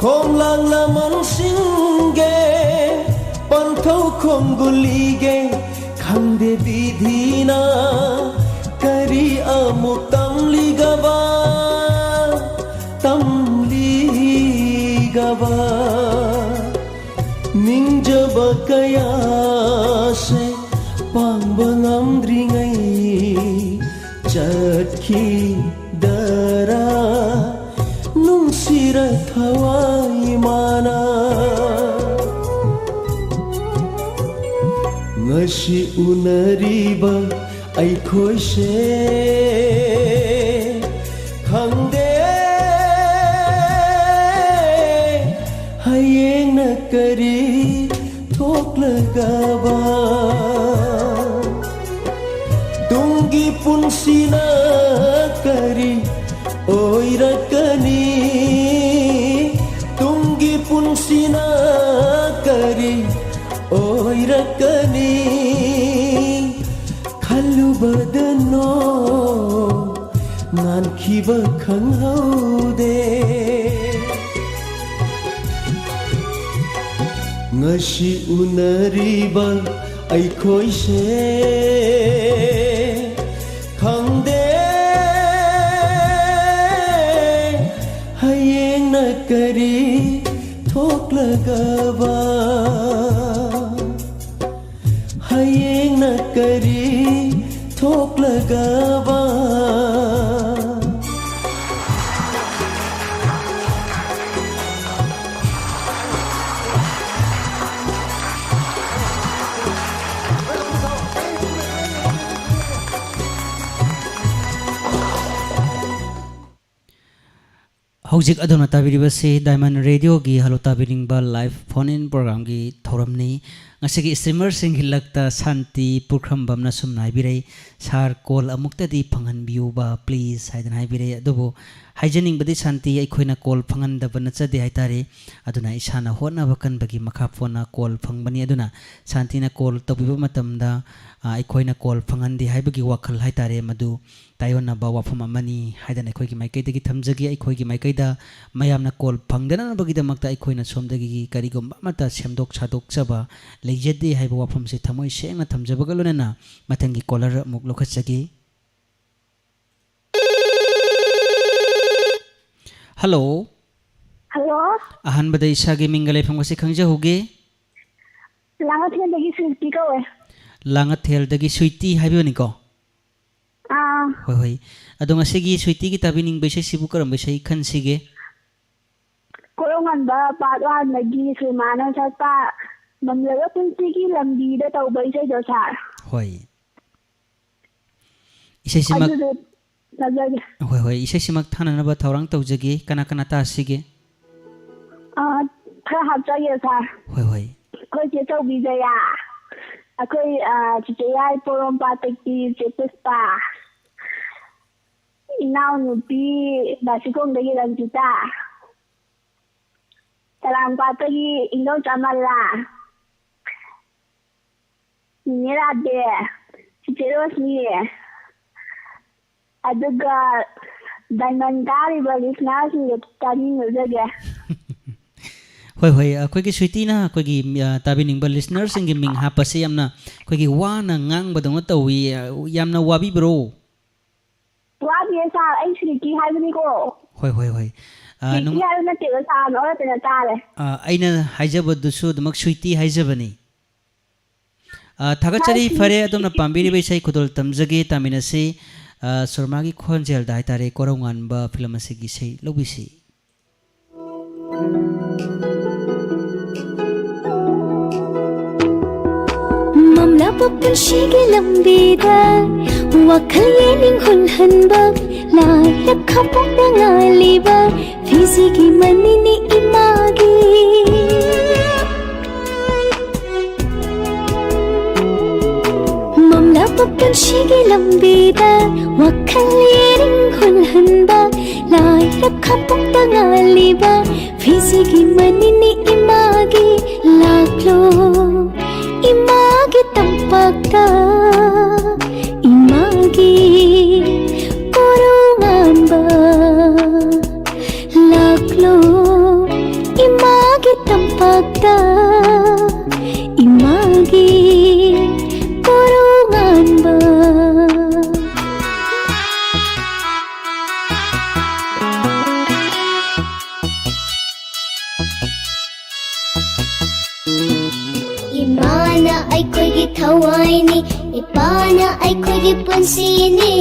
ꯈꯣꯝꯂꯥꯡ ꯂꯃꯟꯁꯤꯡꯒꯦ ꯄꯟꯊꯧ ꯈꯣꯡꯒꯨꯜꯂꯤꯒꯦ ꯈꯪꯗꯦ ꯕꯤꯙꯤꯅ ꯀꯔꯤ ꯑꯃꯨꯛ ꯇꯝꯂꯤꯒꯕ, ꯇꯝꯂꯤꯒꯕ꯫ ꯅꯤꯡꯖꯕ ꯀꯌꯥꯁꯦ ꯄꯥꯡꯕ ꯉꯝꯗ꯭ꯔꯤꯉꯩ ꯆꯠꯈꯤꯗꯔꯥ ꯅꯨꯡꯁꯤꯔ ꯊꯋꯥꯏ ꯃꯥꯅ꯫ ꯉꯁꯤ ꯎꯅꯔꯤꯕ ꯑꯩꯈꯣꯏꯁꯦ ꯈꯪꯗꯦ ꯍꯌꯦꯡꯅ ꯀꯔꯤ ꯊꯣꯛꯂꯒꯕ꯫ ꯇꯨꯡꯒꯤ ꯄꯨꯟꯁꯤꯅ ꯀꯔꯤ ꯑꯣꯏꯔꯛꯀꯅꯤ? ꯇꯨꯡꯒꯤ ꯄꯨꯟꯁꯤꯅ ꯀꯔꯤ ꯑꯣꯏꯔꯛꯀꯅꯤ? ꯈꯜꯂꯨꯕꯗ ꯅꯣꯡ ꯉꯥꯟꯈꯤꯕ ꯈꯪꯍꯧꯗꯦ꯫ ꯉꯁꯤ ꯎꯅꯔꯤꯕ ꯑꯩꯈꯣꯏꯁꯦ ꯈꯪꯗꯦ ꯍꯌꯦꯡꯅ ꯀꯔꯤ ꯊꯣꯛꯂꯒꯕ꯫ ꯍꯌꯦꯡꯅ ꯀꯔꯤ ꯊꯣꯛꯂꯒꯕ꯫ ꯍꯧꯖꯤꯛ ꯑꯗꯣꯝꯅ ꯇꯥꯕꯤꯔꯤꯕꯁꯤ diamond ꯔꯦꯗꯤꯑꯣꯒꯤ hello ꯇꯥꯕꯤꯅꯤꯡꯕ live phone in ꯄ꯭ꯔꯣꯒ꯭ꯔꯥꯝꯒꯤ ꯊꯧꯔꯝꯅꯤ꯫ ꯉꯁꯤꯒꯤ ꯏꯁꯇ꯭ꯔꯤꯃꯔꯁꯤꯡꯒꯤ ꯂꯛꯇ ꯁꯥꯟꯇꯤ ꯄꯨꯈ꯭ꯔꯝꯕꯝꯅ ꯁꯨꯝꯅ ꯍꯥꯏꯕꯤꯔꯛꯏ, "ꯁꯥꯔ, ꯀꯣꯜ ꯑꯃꯨꯛꯇꯗꯤ ꯐꯪꯍꯟꯕꯤꯌꯨꯕ, ꯄ꯭ꯂꯤꯖ" ꯍꯥꯏꯗꯅ ꯍꯥꯏꯕꯤꯔꯛꯏ꯫ ꯑꯗꯨꯕꯨ ꯍꯥꯏꯖꯅꯤꯡꯕꯗꯤ ꯁꯥꯟꯇꯤ, ꯑꯩꯈꯣꯏꯅ ꯀꯣꯜ ꯐꯪꯍꯟꯗꯕ ꯅꯠꯆꯗꯦ ꯍꯥꯏꯇꯥꯔꯦ꯫ ꯑꯗꯨꯅ ꯏꯁꯥꯅ ꯍꯣꯠꯅꯕ ꯀꯟꯕꯒꯤ ꯃꯈꯥ ꯄꯣꯟꯅ ꯀꯣꯜ ꯐꯪꯕꯅꯤ꯫ ꯑꯗꯨꯅ ꯁꯥꯟꯇꯤꯅ ꯀꯣꯜ ꯇꯧꯕꯤꯕ ꯃꯇꯝꯗ, ꯑ, ꯑꯩꯈꯣꯏꯅ ꯀꯣꯜ ꯐꯪꯍꯟꯗꯦ ꯍꯥꯏꯕꯒꯤ ꯋꯥꯈꯜ ꯍꯥꯏꯇꯥꯔꯦ, ꯃꯗꯨ ꯇꯥꯏꯑꯣꯟꯅꯕ ꯋꯥꯐꯝ ꯑꯃꯅꯤ ꯍꯥꯏꯗꯅ ꯑꯩꯈꯣꯏꯒꯤ ꯃꯥꯏꯀꯩꯗꯒꯤ ꯊꯝꯖꯒꯦ꯫ ꯑꯩꯈꯣꯏꯒꯤ ꯃꯥꯏꯀꯩꯗ ꯃꯌꯥꯝꯅ ꯀꯣꯜ ꯐꯪꯗꯅꯕꯒꯤꯗꯃꯛꯇ ꯑꯩꯈꯣꯏꯅ ꯁꯣꯝꯗꯒꯤ ꯀꯔꯤꯒꯨꯝꯕ ꯑꯃꯠꯇ ꯁꯦꯝꯗꯣꯛ ꯁꯥꯗꯣꯛꯆꯕ ꯂꯩꯖꯗꯦ ꯍꯥꯏꯕ ꯋꯥꯐꯝꯁꯦ ꯊꯃꯣꯏ ꯁꯦꯡꯅ ꯊꯝꯖꯕꯒ ꯂꯣꯏꯅꯅ ꯃꯊꯪꯒꯤ ꯀꯣꯂꯔ ꯑꯃꯨꯛ ꯂꯧꯈꯠꯆꯒꯦ꯫ ꯍꯜꯂꯣ꯫ ꯍꯜꯂꯣ꯫ ꯑꯍꯥꯟꯕꯗ ꯏꯁꯥꯒꯤ ꯃꯤꯡꯒ ꯂꯩꯐꯝꯒꯁꯦ ꯈꯪꯖꯍꯧꯒꯦ꯫ ꯂꯥꯡꯉꯊꯦꯜꯗꯒꯤ ꯁ꯭ꯋꯤꯇꯤ ꯀꯧꯋꯦ꯫ ꯂꯥꯡꯉꯊꯦꯜꯗꯒꯤ ꯁ꯭ꯋꯤꯇꯤ ꯍꯥꯏꯕꯤꯕꯅꯤꯀꯣ? ꯑꯥ꯫ ꯍꯣꯏ, ꯍꯣꯏ꯫ ꯑꯗꯣ ꯉꯁꯤꯒꯤ ꯁ꯭ꯋꯤꯇꯤꯒꯤ ꯇꯥꯕꯤꯅꯤꯡꯕ ꯏꯁꯩꯁꯤꯕꯨ ꯀꯔꯝꯕ ꯏꯁꯩ ꯈꯟꯁꯤꯒꯦ? ꯀꯣꯔꯧꯉꯥꯟꯕ part one ꯗꯒꯤ ꯁꯨꯃꯥꯏꯅ ꯁꯛꯄ ꯃꯝꯂꯕ ꯄꯨꯟꯁꯤꯒꯤ ꯂꯝꯕꯤꯗ ꯇꯧꯕ ꯏꯁꯩꯗꯣ, ꯁꯥꯔ꯫ ꯍꯣꯏ꯫ ꯏꯁꯩꯁꯤꯃꯛ ꯑꯗꯨꯗꯣ ꯁꯛꯆꯒꯦ꯫ ꯍꯣꯏ, ꯍꯣꯏ, ꯏꯁꯩꯁꯤꯃꯛ ꯊꯥꯅꯅꯕ ꯊꯧꯔꯥꯡ ꯇꯧꯖꯒꯦ꯫ ꯀꯅꯥ ꯀꯅꯥ ꯇꯥꯁꯤꯒꯦ? ꯑ, ꯈꯔ ꯍꯥꯞꯆꯒꯦ, ꯁꯥꯔ꯫ ꯍꯣꯏ, ꯍꯣꯏ꯫ ꯑꯩꯈꯣꯏ ꯆꯦ ꯆꯧꯕꯤ ꯖꯌꯥ, ꯑꯩꯈꯣꯏ, ꯑ, ꯆꯤꯆꯦ ꯌꯥꯏ ꯄꯣꯔꯣꯝꯄꯥꯠꯇꯒꯤ ꯆꯦ ꯄꯨꯁꯄꯥ, ꯏꯅꯥꯎꯅꯨꯄꯤ ꯕꯥꯁꯤꯈꯣꯡꯗꯒꯤ ꯔꯟꯖꯤꯇꯥ, ꯆꯔꯥꯡꯄꯥꯠꯇꯒꯤ ꯏꯟꯗꯣꯝꯆꯥ ꯃꯜꯂꯥ, ꯅꯦꯅꯦ ꯔꯥꯙꯦ, ꯆꯤꯆꯦ ꯔꯣꯁꯅꯤ, ꯑꯗꯨꯒ diamond ꯇꯥꯔꯤꯕ listener ꯁꯤꯡꯗ ꯇꯥꯅꯤꯡꯉꯖꯒꯦ꯫ ꯍꯣꯏ, ꯍꯣꯏ, ꯑꯩꯈꯣꯏꯒꯤ ꯁ꯭ꯋꯤꯇꯤꯅ ꯑꯩꯈꯣꯏꯒꯤ, ꯑ, ꯇꯥꯕꯤꯅꯤꯡꯕ listener ꯁꯤꯡꯒꯤ ꯃꯤꯡ ꯍꯥꯞꯄꯁꯦ ꯌꯥꯝꯅ ꯑꯩꯈꯣꯏꯒꯤ ꯋꯥꯅ ꯉꯥꯡꯕꯗꯧꯅ ꯇꯧꯏ꯫ ꯑ, ꯌꯥꯝꯅ ꯋꯥꯕꯤꯕ꯭ꯔꯣ? ꯋꯥꯗꯤꯌꯦ ꯁꯥꯔ, ꯑꯩ ꯁ꯭ꯋꯤꯇꯤ ꯍꯥꯏꯕꯅꯤꯀꯣ꯫ ꯍꯣꯏ, ꯍꯣꯏ, ꯍꯣꯏ꯫ ꯑ, ꯁ꯭ꯋꯤꯇꯤ ꯅꯨꯡ-, ꯍꯥꯏꯕ ꯅꯠꯇꯦꯕ ꯁꯥꯔ, ꯅꯣꯛꯂꯛꯇꯅ ꯇꯥꯔꯦ꯫ ꯑ, ꯑꯩꯅ ꯍꯥꯏꯖꯕꯗꯨꯁꯨ ꯑꯗꯨꯃꯛ ꯁ꯭ꯋꯤꯇꯤ ꯍꯥꯏꯖꯕꯅꯤ꯫ ꯑ, ꯊꯥꯒꯠꯆꯔꯤ꯫ ꯁꯥꯔ, ꯁ꯭ꯋꯤꯇꯤ ꯐꯔꯦ, ꯑꯗꯣꯝꯅ ꯄꯥꯝꯕꯤꯔꯤꯕ ꯏꯁꯩ ꯈꯨꯗꯣꯜ ꯇꯝꯖꯒꯦ, ꯇꯥꯃꯤꯟꯅꯁꯤ꯫ ꯑ, ꯁꯨꯔꯃꯥꯒꯤ ꯈꯣꯟꯖꯦꯜꯗ ꯍꯥꯏꯇꯥꯔꯦ, ꯀꯣꯔꯧꯉꯥꯟꯕ film ꯑꯁꯤꯒꯤ ꯏꯁꯩ ꯂꯧꯕꯤꯁꯤ꯫ ꯃꯝꯂꯕ ꯄꯨꯟꯁꯤꯒꯤ ꯂꯝꯕꯤꯗ ꯋꯥꯈꯜ ꯌꯦꯅꯤꯡ ꯍꯨꯜꯍꯟꯕ, ꯂꯥꯏꯔ ꯈꯥꯄꯣꯛꯇ ꯉꯥꯜꯂꯤꯕ ꯐꯤꯖꯤꯒꯤ ꯃꯅꯤꯅꯤ ꯏꯃꯥꯒꯤ꯫ ꯃꯝꯂꯕ ꯄꯨꯟꯁꯤꯒꯤ ꯂꯝꯕꯤꯗ ꯋꯥꯈꯜ ꯌꯦꯅꯤꯡ ꯍꯨꯜꯍꯟꯕ, ꯂꯥꯏꯔ ꯈꯥꯄꯣꯛꯇ ꯉꯥꯜꯂꯤꯕ ꯐꯤꯖꯤꯒꯤ ꯃꯅꯤꯅꯤ ꯏꯃꯥꯒꯤ꯫ ꯂꯥꯛꯂꯣ ꯏꯃꯥꯒꯤ ꯇꯝꯄꯥꯛꯇ, ꯏꯃꯥꯒꯤ ꯀꯣꯔꯧꯉꯥꯟꯕ꯫ ꯂꯥꯛꯂꯣ ꯏꯃꯥꯒꯤ ꯇꯝꯄꯥꯛꯇ, ꯏꯃꯥꯒꯤ ꯀꯣꯔꯧꯉꯥꯟꯕ꯫ ꯏꯃꯥꯅ ꯑꯩꯈꯣꯏꯒꯤ ꯊꯋꯥꯏꯅꯤ, ꯏꯄꯥꯅ ꯑꯩꯈꯣꯏꯒꯤ ꯄꯨꯟꯁꯤꯅꯤ꯫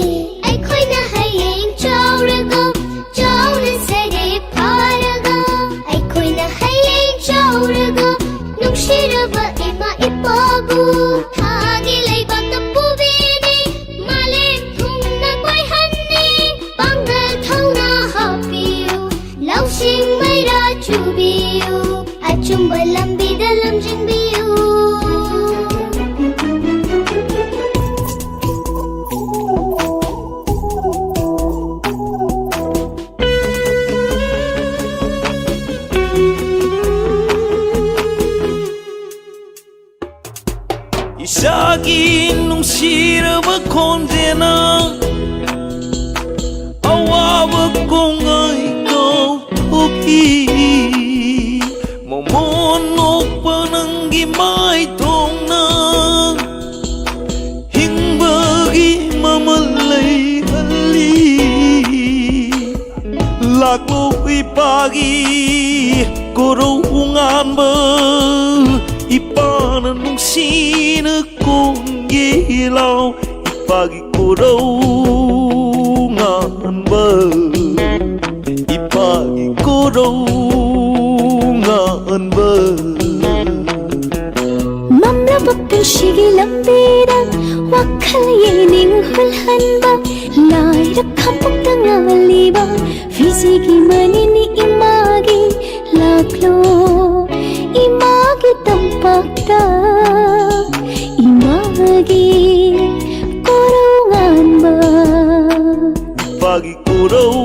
ꯏꯔꯕ ꯈꯣꯟꯖꯦꯜꯅ ꯑꯋꯥꯕ ꯀꯣꯡꯒꯩ ꯀꯥꯎꯊꯣꯛꯏ꯫ ꯃꯃꯣꯟ ꯅꯣꯛꯄ ꯅꯪꯒꯤ ꯃꯥꯏꯊꯣꯡꯅ ꯍꯤꯡꯕꯒꯤ ꯃꯃꯜ ꯂꯩꯍꯜꯂꯤ꯫ ꯂꯥꯛꯂꯣ ꯏꯄꯥꯒꯤ ꯀꯣꯔꯧ ꯉꯥꯟꯕ, ꯏꯄꯥꯅ ꯅꯨꯡꯁꯤꯅ ꯀꯣꯟꯒꯦ ꯂꯥꯎ꯫ ꯏꯄꯥꯒꯤ ꯀꯣꯔꯧ ꯉꯥꯟꯕ, ꯏꯄꯥꯒꯤ ꯀꯣꯔꯧ ꯉꯥꯟꯕ꯫ ꯃꯝꯂꯕ ꯄꯨꯟꯁꯤꯒꯤ ꯂꯝꯕꯤꯗ ꯋꯥꯈꯜ ꯌꯦꯡꯅꯤꯡ ꯍꯨꯜꯍꯟꯕ, ꯂꯥꯏꯔ ꯈꯝꯕꯣꯛꯇ ꯉꯥꯜꯂꯤꯕ ꯐꯤꯖꯤꯒꯤ ꯃꯅꯤꯅꯤ ꯏꯃꯥꯒꯤ꯫ ꯂꯥꯛꯂꯣ ꯏꯃꯥꯒꯤ ꯇꯝꯄꯥꯛꯇ, ꯏꯃꯥꯒꯤ ꯀꯣꯔꯧ ꯉꯥꯟꯕ꯫ ꯏꯄꯥꯒꯤ ꯀꯣꯔꯧ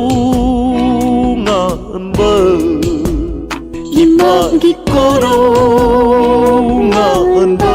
ꯉꯥꯟꯕ, ꯏꯃꯥꯒꯤ ꯀꯣꯔꯧ ꯉꯥꯟꯕ꯫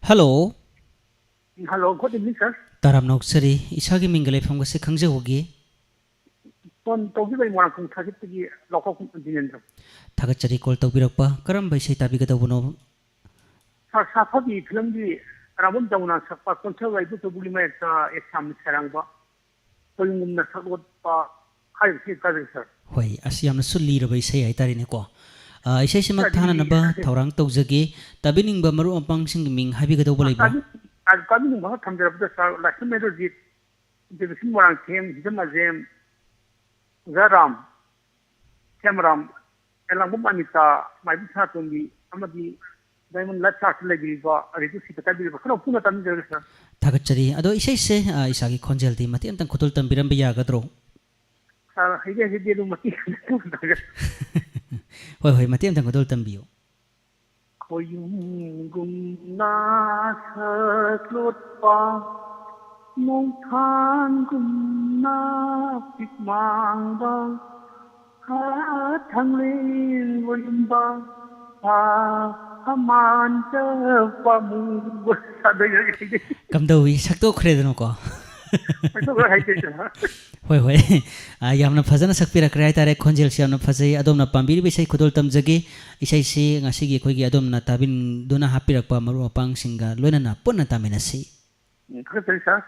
Hello. Hello, good evening, sir. ꯇꯔꯥꯝꯅ ꯑꯣꯛꯆꯔꯤ꯫ ꯏꯁꯥꯒꯤ ꯃꯤꯡꯒ ꯂꯩꯐꯝꯒꯁꯦ ꯈꯪꯖꯍꯧꯒꯦ? ꯐꯣꯟ ꯇꯧꯈꯤꯕ ꯑꯩ ꯃꯣꯏꯔꯥꯡꯈꯣꯡ ꯊꯥꯖꯤꯠꯇꯒꯤ ꯂꯧꯈꯣꯛ ꯗꯤꯅꯦꯟꯗ꯭ꯔ꯫ ꯊꯥꯒꯠꯆꯔꯤ call ꯇꯧꯕꯤꯔꯛꯄ꯫ ꯀꯔꯝꯕ ꯏꯁꯩ ꯇꯥꯕꯤꯒꯗꯧꯕꯅꯣ? ꯁꯥꯔ, ꯁꯥꯐꯕꯤ ꯐꯤꯂꯝꯒꯤ ꯑꯔꯥꯕꯝ ꯖꯃꯨꯅꯥ ꯁꯛꯄ ꯀꯣꯟꯁꯦꯜ ꯋꯥꯏꯕꯨ ꯆꯧꯕꯨꯒꯤ ꯃꯥꯌꯣꯛꯇ ꯑꯦꯁꯥꯝꯅ ꯁꯩꯔꯥꯡꯕ ꯀꯣꯂꯤꯡꯒꯨꯝꯅ ꯁꯛꯂꯣꯠꯄ ꯍꯥꯏꯔꯤꯕꯁꯤ ꯇꯥꯖꯩ, ꯁꯥꯔ꯫ ꯍꯣꯏ, ꯑꯁ, ꯌꯥꯝꯅꯁꯨ ꯂꯤꯔꯕ ꯏꯁꯩ ꯍꯥꯏꯇꯥꯔꯦꯅꯦꯀꯣ꯫ ꯑ, ꯏꯁꯩꯁꯤꯃꯛ ꯁꯥꯔ, ꯊꯥꯅꯅꯕ ꯂꯤꯔꯕ ꯏꯁꯩ꯫ ꯊꯧꯔꯥꯡ ꯇꯧꯖꯒꯦ꯫ ꯇꯥꯕꯤꯅꯤꯡꯕ ꯃꯔꯨꯞ ꯃꯄꯥꯡꯁꯤꯡꯒꯤ ꯃꯤꯡ ꯍꯥꯏꯕꯤꯒꯗꯧꯕ ꯂꯩꯕ꯭ꯔꯥ? ꯇꯥꯕꯤ-, ꯇꯥꯕꯤ-, ꯇꯥꯕꯤꯅꯤꯡꯕ ꯑꯃ ꯊꯝꯖꯔꯕꯗ, ꯁꯥꯔ, ꯂꯥꯏꯁ꯭ꯔꯝ ꯃꯦꯙꯣꯖꯤꯠ, ꯗꯦꯕꯤꯁꯟ ꯃꯣꯏꯔꯥꯡꯊꯦꯝ, ꯍꯤꯖꯝ ꯑꯖꯦꯝ, ꯑꯣꯖꯥ ꯔꯥꯝ, ꯁ꯭ꯌꯥꯃꯔꯥꯝ, ꯑꯦꯂꯥꯡꯕꯝ ꯑꯅꯤꯇꯥ, ꯃꯥꯏꯕꯝ ꯁꯅꯥꯇꯣꯝꯕꯤ ꯑꯃꯗꯤ ꯗꯥꯏꯃꯟ ꯂꯥꯏꯐ ꯁꯥꯔꯁꯇ ꯂꯩꯕꯤꯔꯤꯕ ꯔꯦꯗꯤꯑꯣ ꯁꯤꯗ ꯇꯥꯕꯤꯔꯤꯕ ꯈꯔ ꯄꯨꯟꯅ ꯇꯥꯃꯤꯟꯖꯔꯒꯦ, ꯁꯥꯔ꯫ ꯊꯥꯒꯠꯆꯔꯤ꯫ ꯑꯗꯣ ꯏꯁꯩꯁꯦ, ꯑ, ꯏꯁꯥꯒꯤ ꯈꯣꯟꯖꯦꯜꯗꯤ ꯃꯇꯦꯛ ꯑꯃꯇꯪ ꯈꯨꯗꯣꯜ ꯇꯝꯕꯤꯔꯝꯕ ꯌꯥꯒꯗ꯭ꯔꯣ? ꯑ, ꯍꯩꯗꯤ ꯍꯩꯖꯗꯦ, ꯑꯗꯨ ꯃꯇꯦꯛ ꯈꯤꯇꯪ ꯇꯝꯖꯒꯦ꯫ ꯍꯣꯏ, ꯍꯣꯏ, ꯃꯇꯦꯛ ꯑꯃꯇꯪ ꯈꯨꯗꯣꯜ ꯇꯝꯕꯤꯌꯨ꯫ ꯈꯣꯌꯨꯝꯒꯨꯝꯅ ꯁꯛꯂꯣꯠꯄ, ꯅꯣꯡꯊꯥꯡꯒꯨꯝꯅ ꯄꯤꯛꯃꯥꯡꯕ, ꯍꯥ, ꯊꯥꯡꯂꯦꯟ ꯑꯣꯏꯔꯝꯕ, ꯍꯥ, ꯍꯃꯥꯟꯗ ꯄꯥꯃꯨꯕ꯫ ꯑꯗꯨ ꯌꯥꯏ, ꯍꯩꯗꯤ꯫ ꯀꯝꯗꯧꯏ? ꯁꯛꯇꯣꯛꯈ꯭ꯔꯦꯗꯅꯀꯣ꯫ ꯁꯛꯇꯣꯛꯈ꯭ꯔꯦ, ꯍꯩꯇꯦ, ꯁꯥꯔ꯫ ꯍꯣꯏ, ꯍꯣꯏ꯫ ꯑ, ꯌꯥꯝꯅ ꯐꯖꯅ ꯁꯛꯄꯤꯔꯛꯈ꯭ꯔꯦ ꯍꯥꯏꯇꯥꯔꯦ꯫ ꯈꯣꯟꯖꯦꯜꯁꯤ ꯌꯥꯝꯅ ꯐꯖꯩ꯫ ꯑꯗꯣꯝꯅ ꯄꯥꯝꯕꯤꯔꯤꯕ ꯏꯁꯩ ꯈꯨꯗꯣꯜ ꯇꯝꯖꯒꯦ꯫ ꯏꯁꯩꯁꯤ ꯉꯁꯤꯒꯤ ꯑꯩꯈꯣꯏꯒꯤ ꯑꯗꯣꯝꯅ ꯇꯥꯕꯤꯗꯨꯅ ꯍꯥꯞꯄꯤꯔꯛꯄ ꯃꯔꯨꯞ ꯃꯄꯥꯡꯁꯤꯡꯒ ꯂꯣꯏꯅꯅ ꯄꯨꯟꯅ ꯇꯥꯃꯤꯟꯅꯁꯤ꯫ ꯎꯝ, ꯊꯥꯒꯠꯆꯔꯤ, ꯁꯥꯔ꯫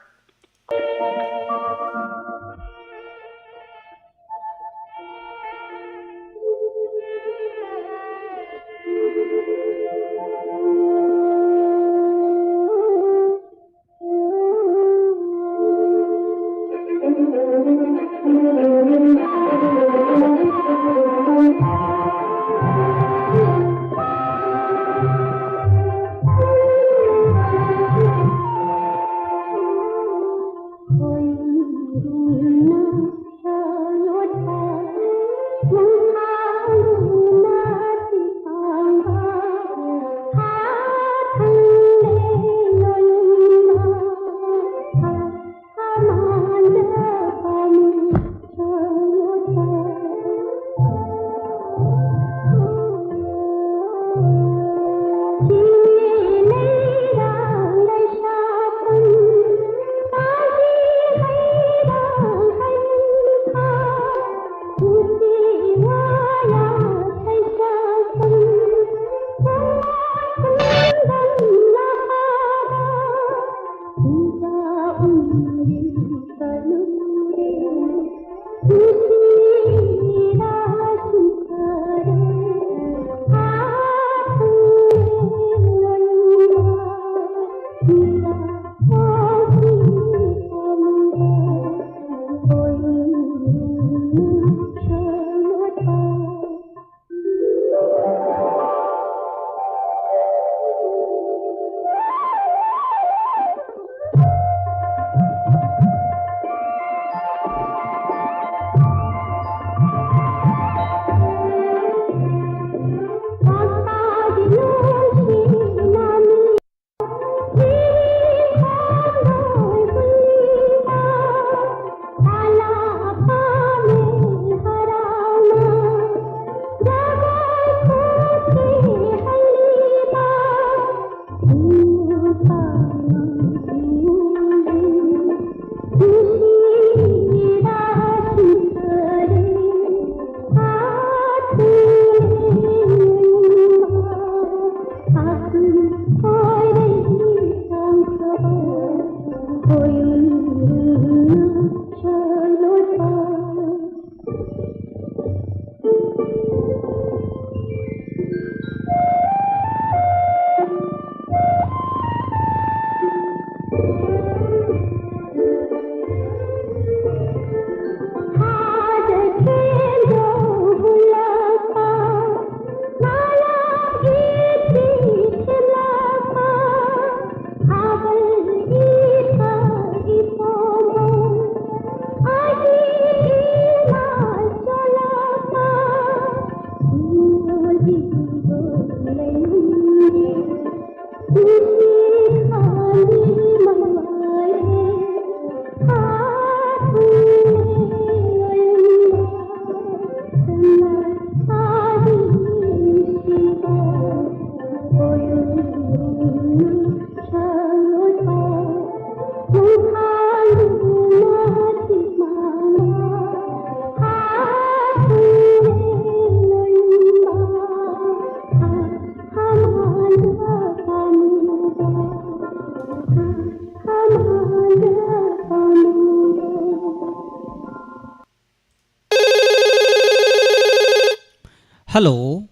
ꯍꯜꯂꯣ꯫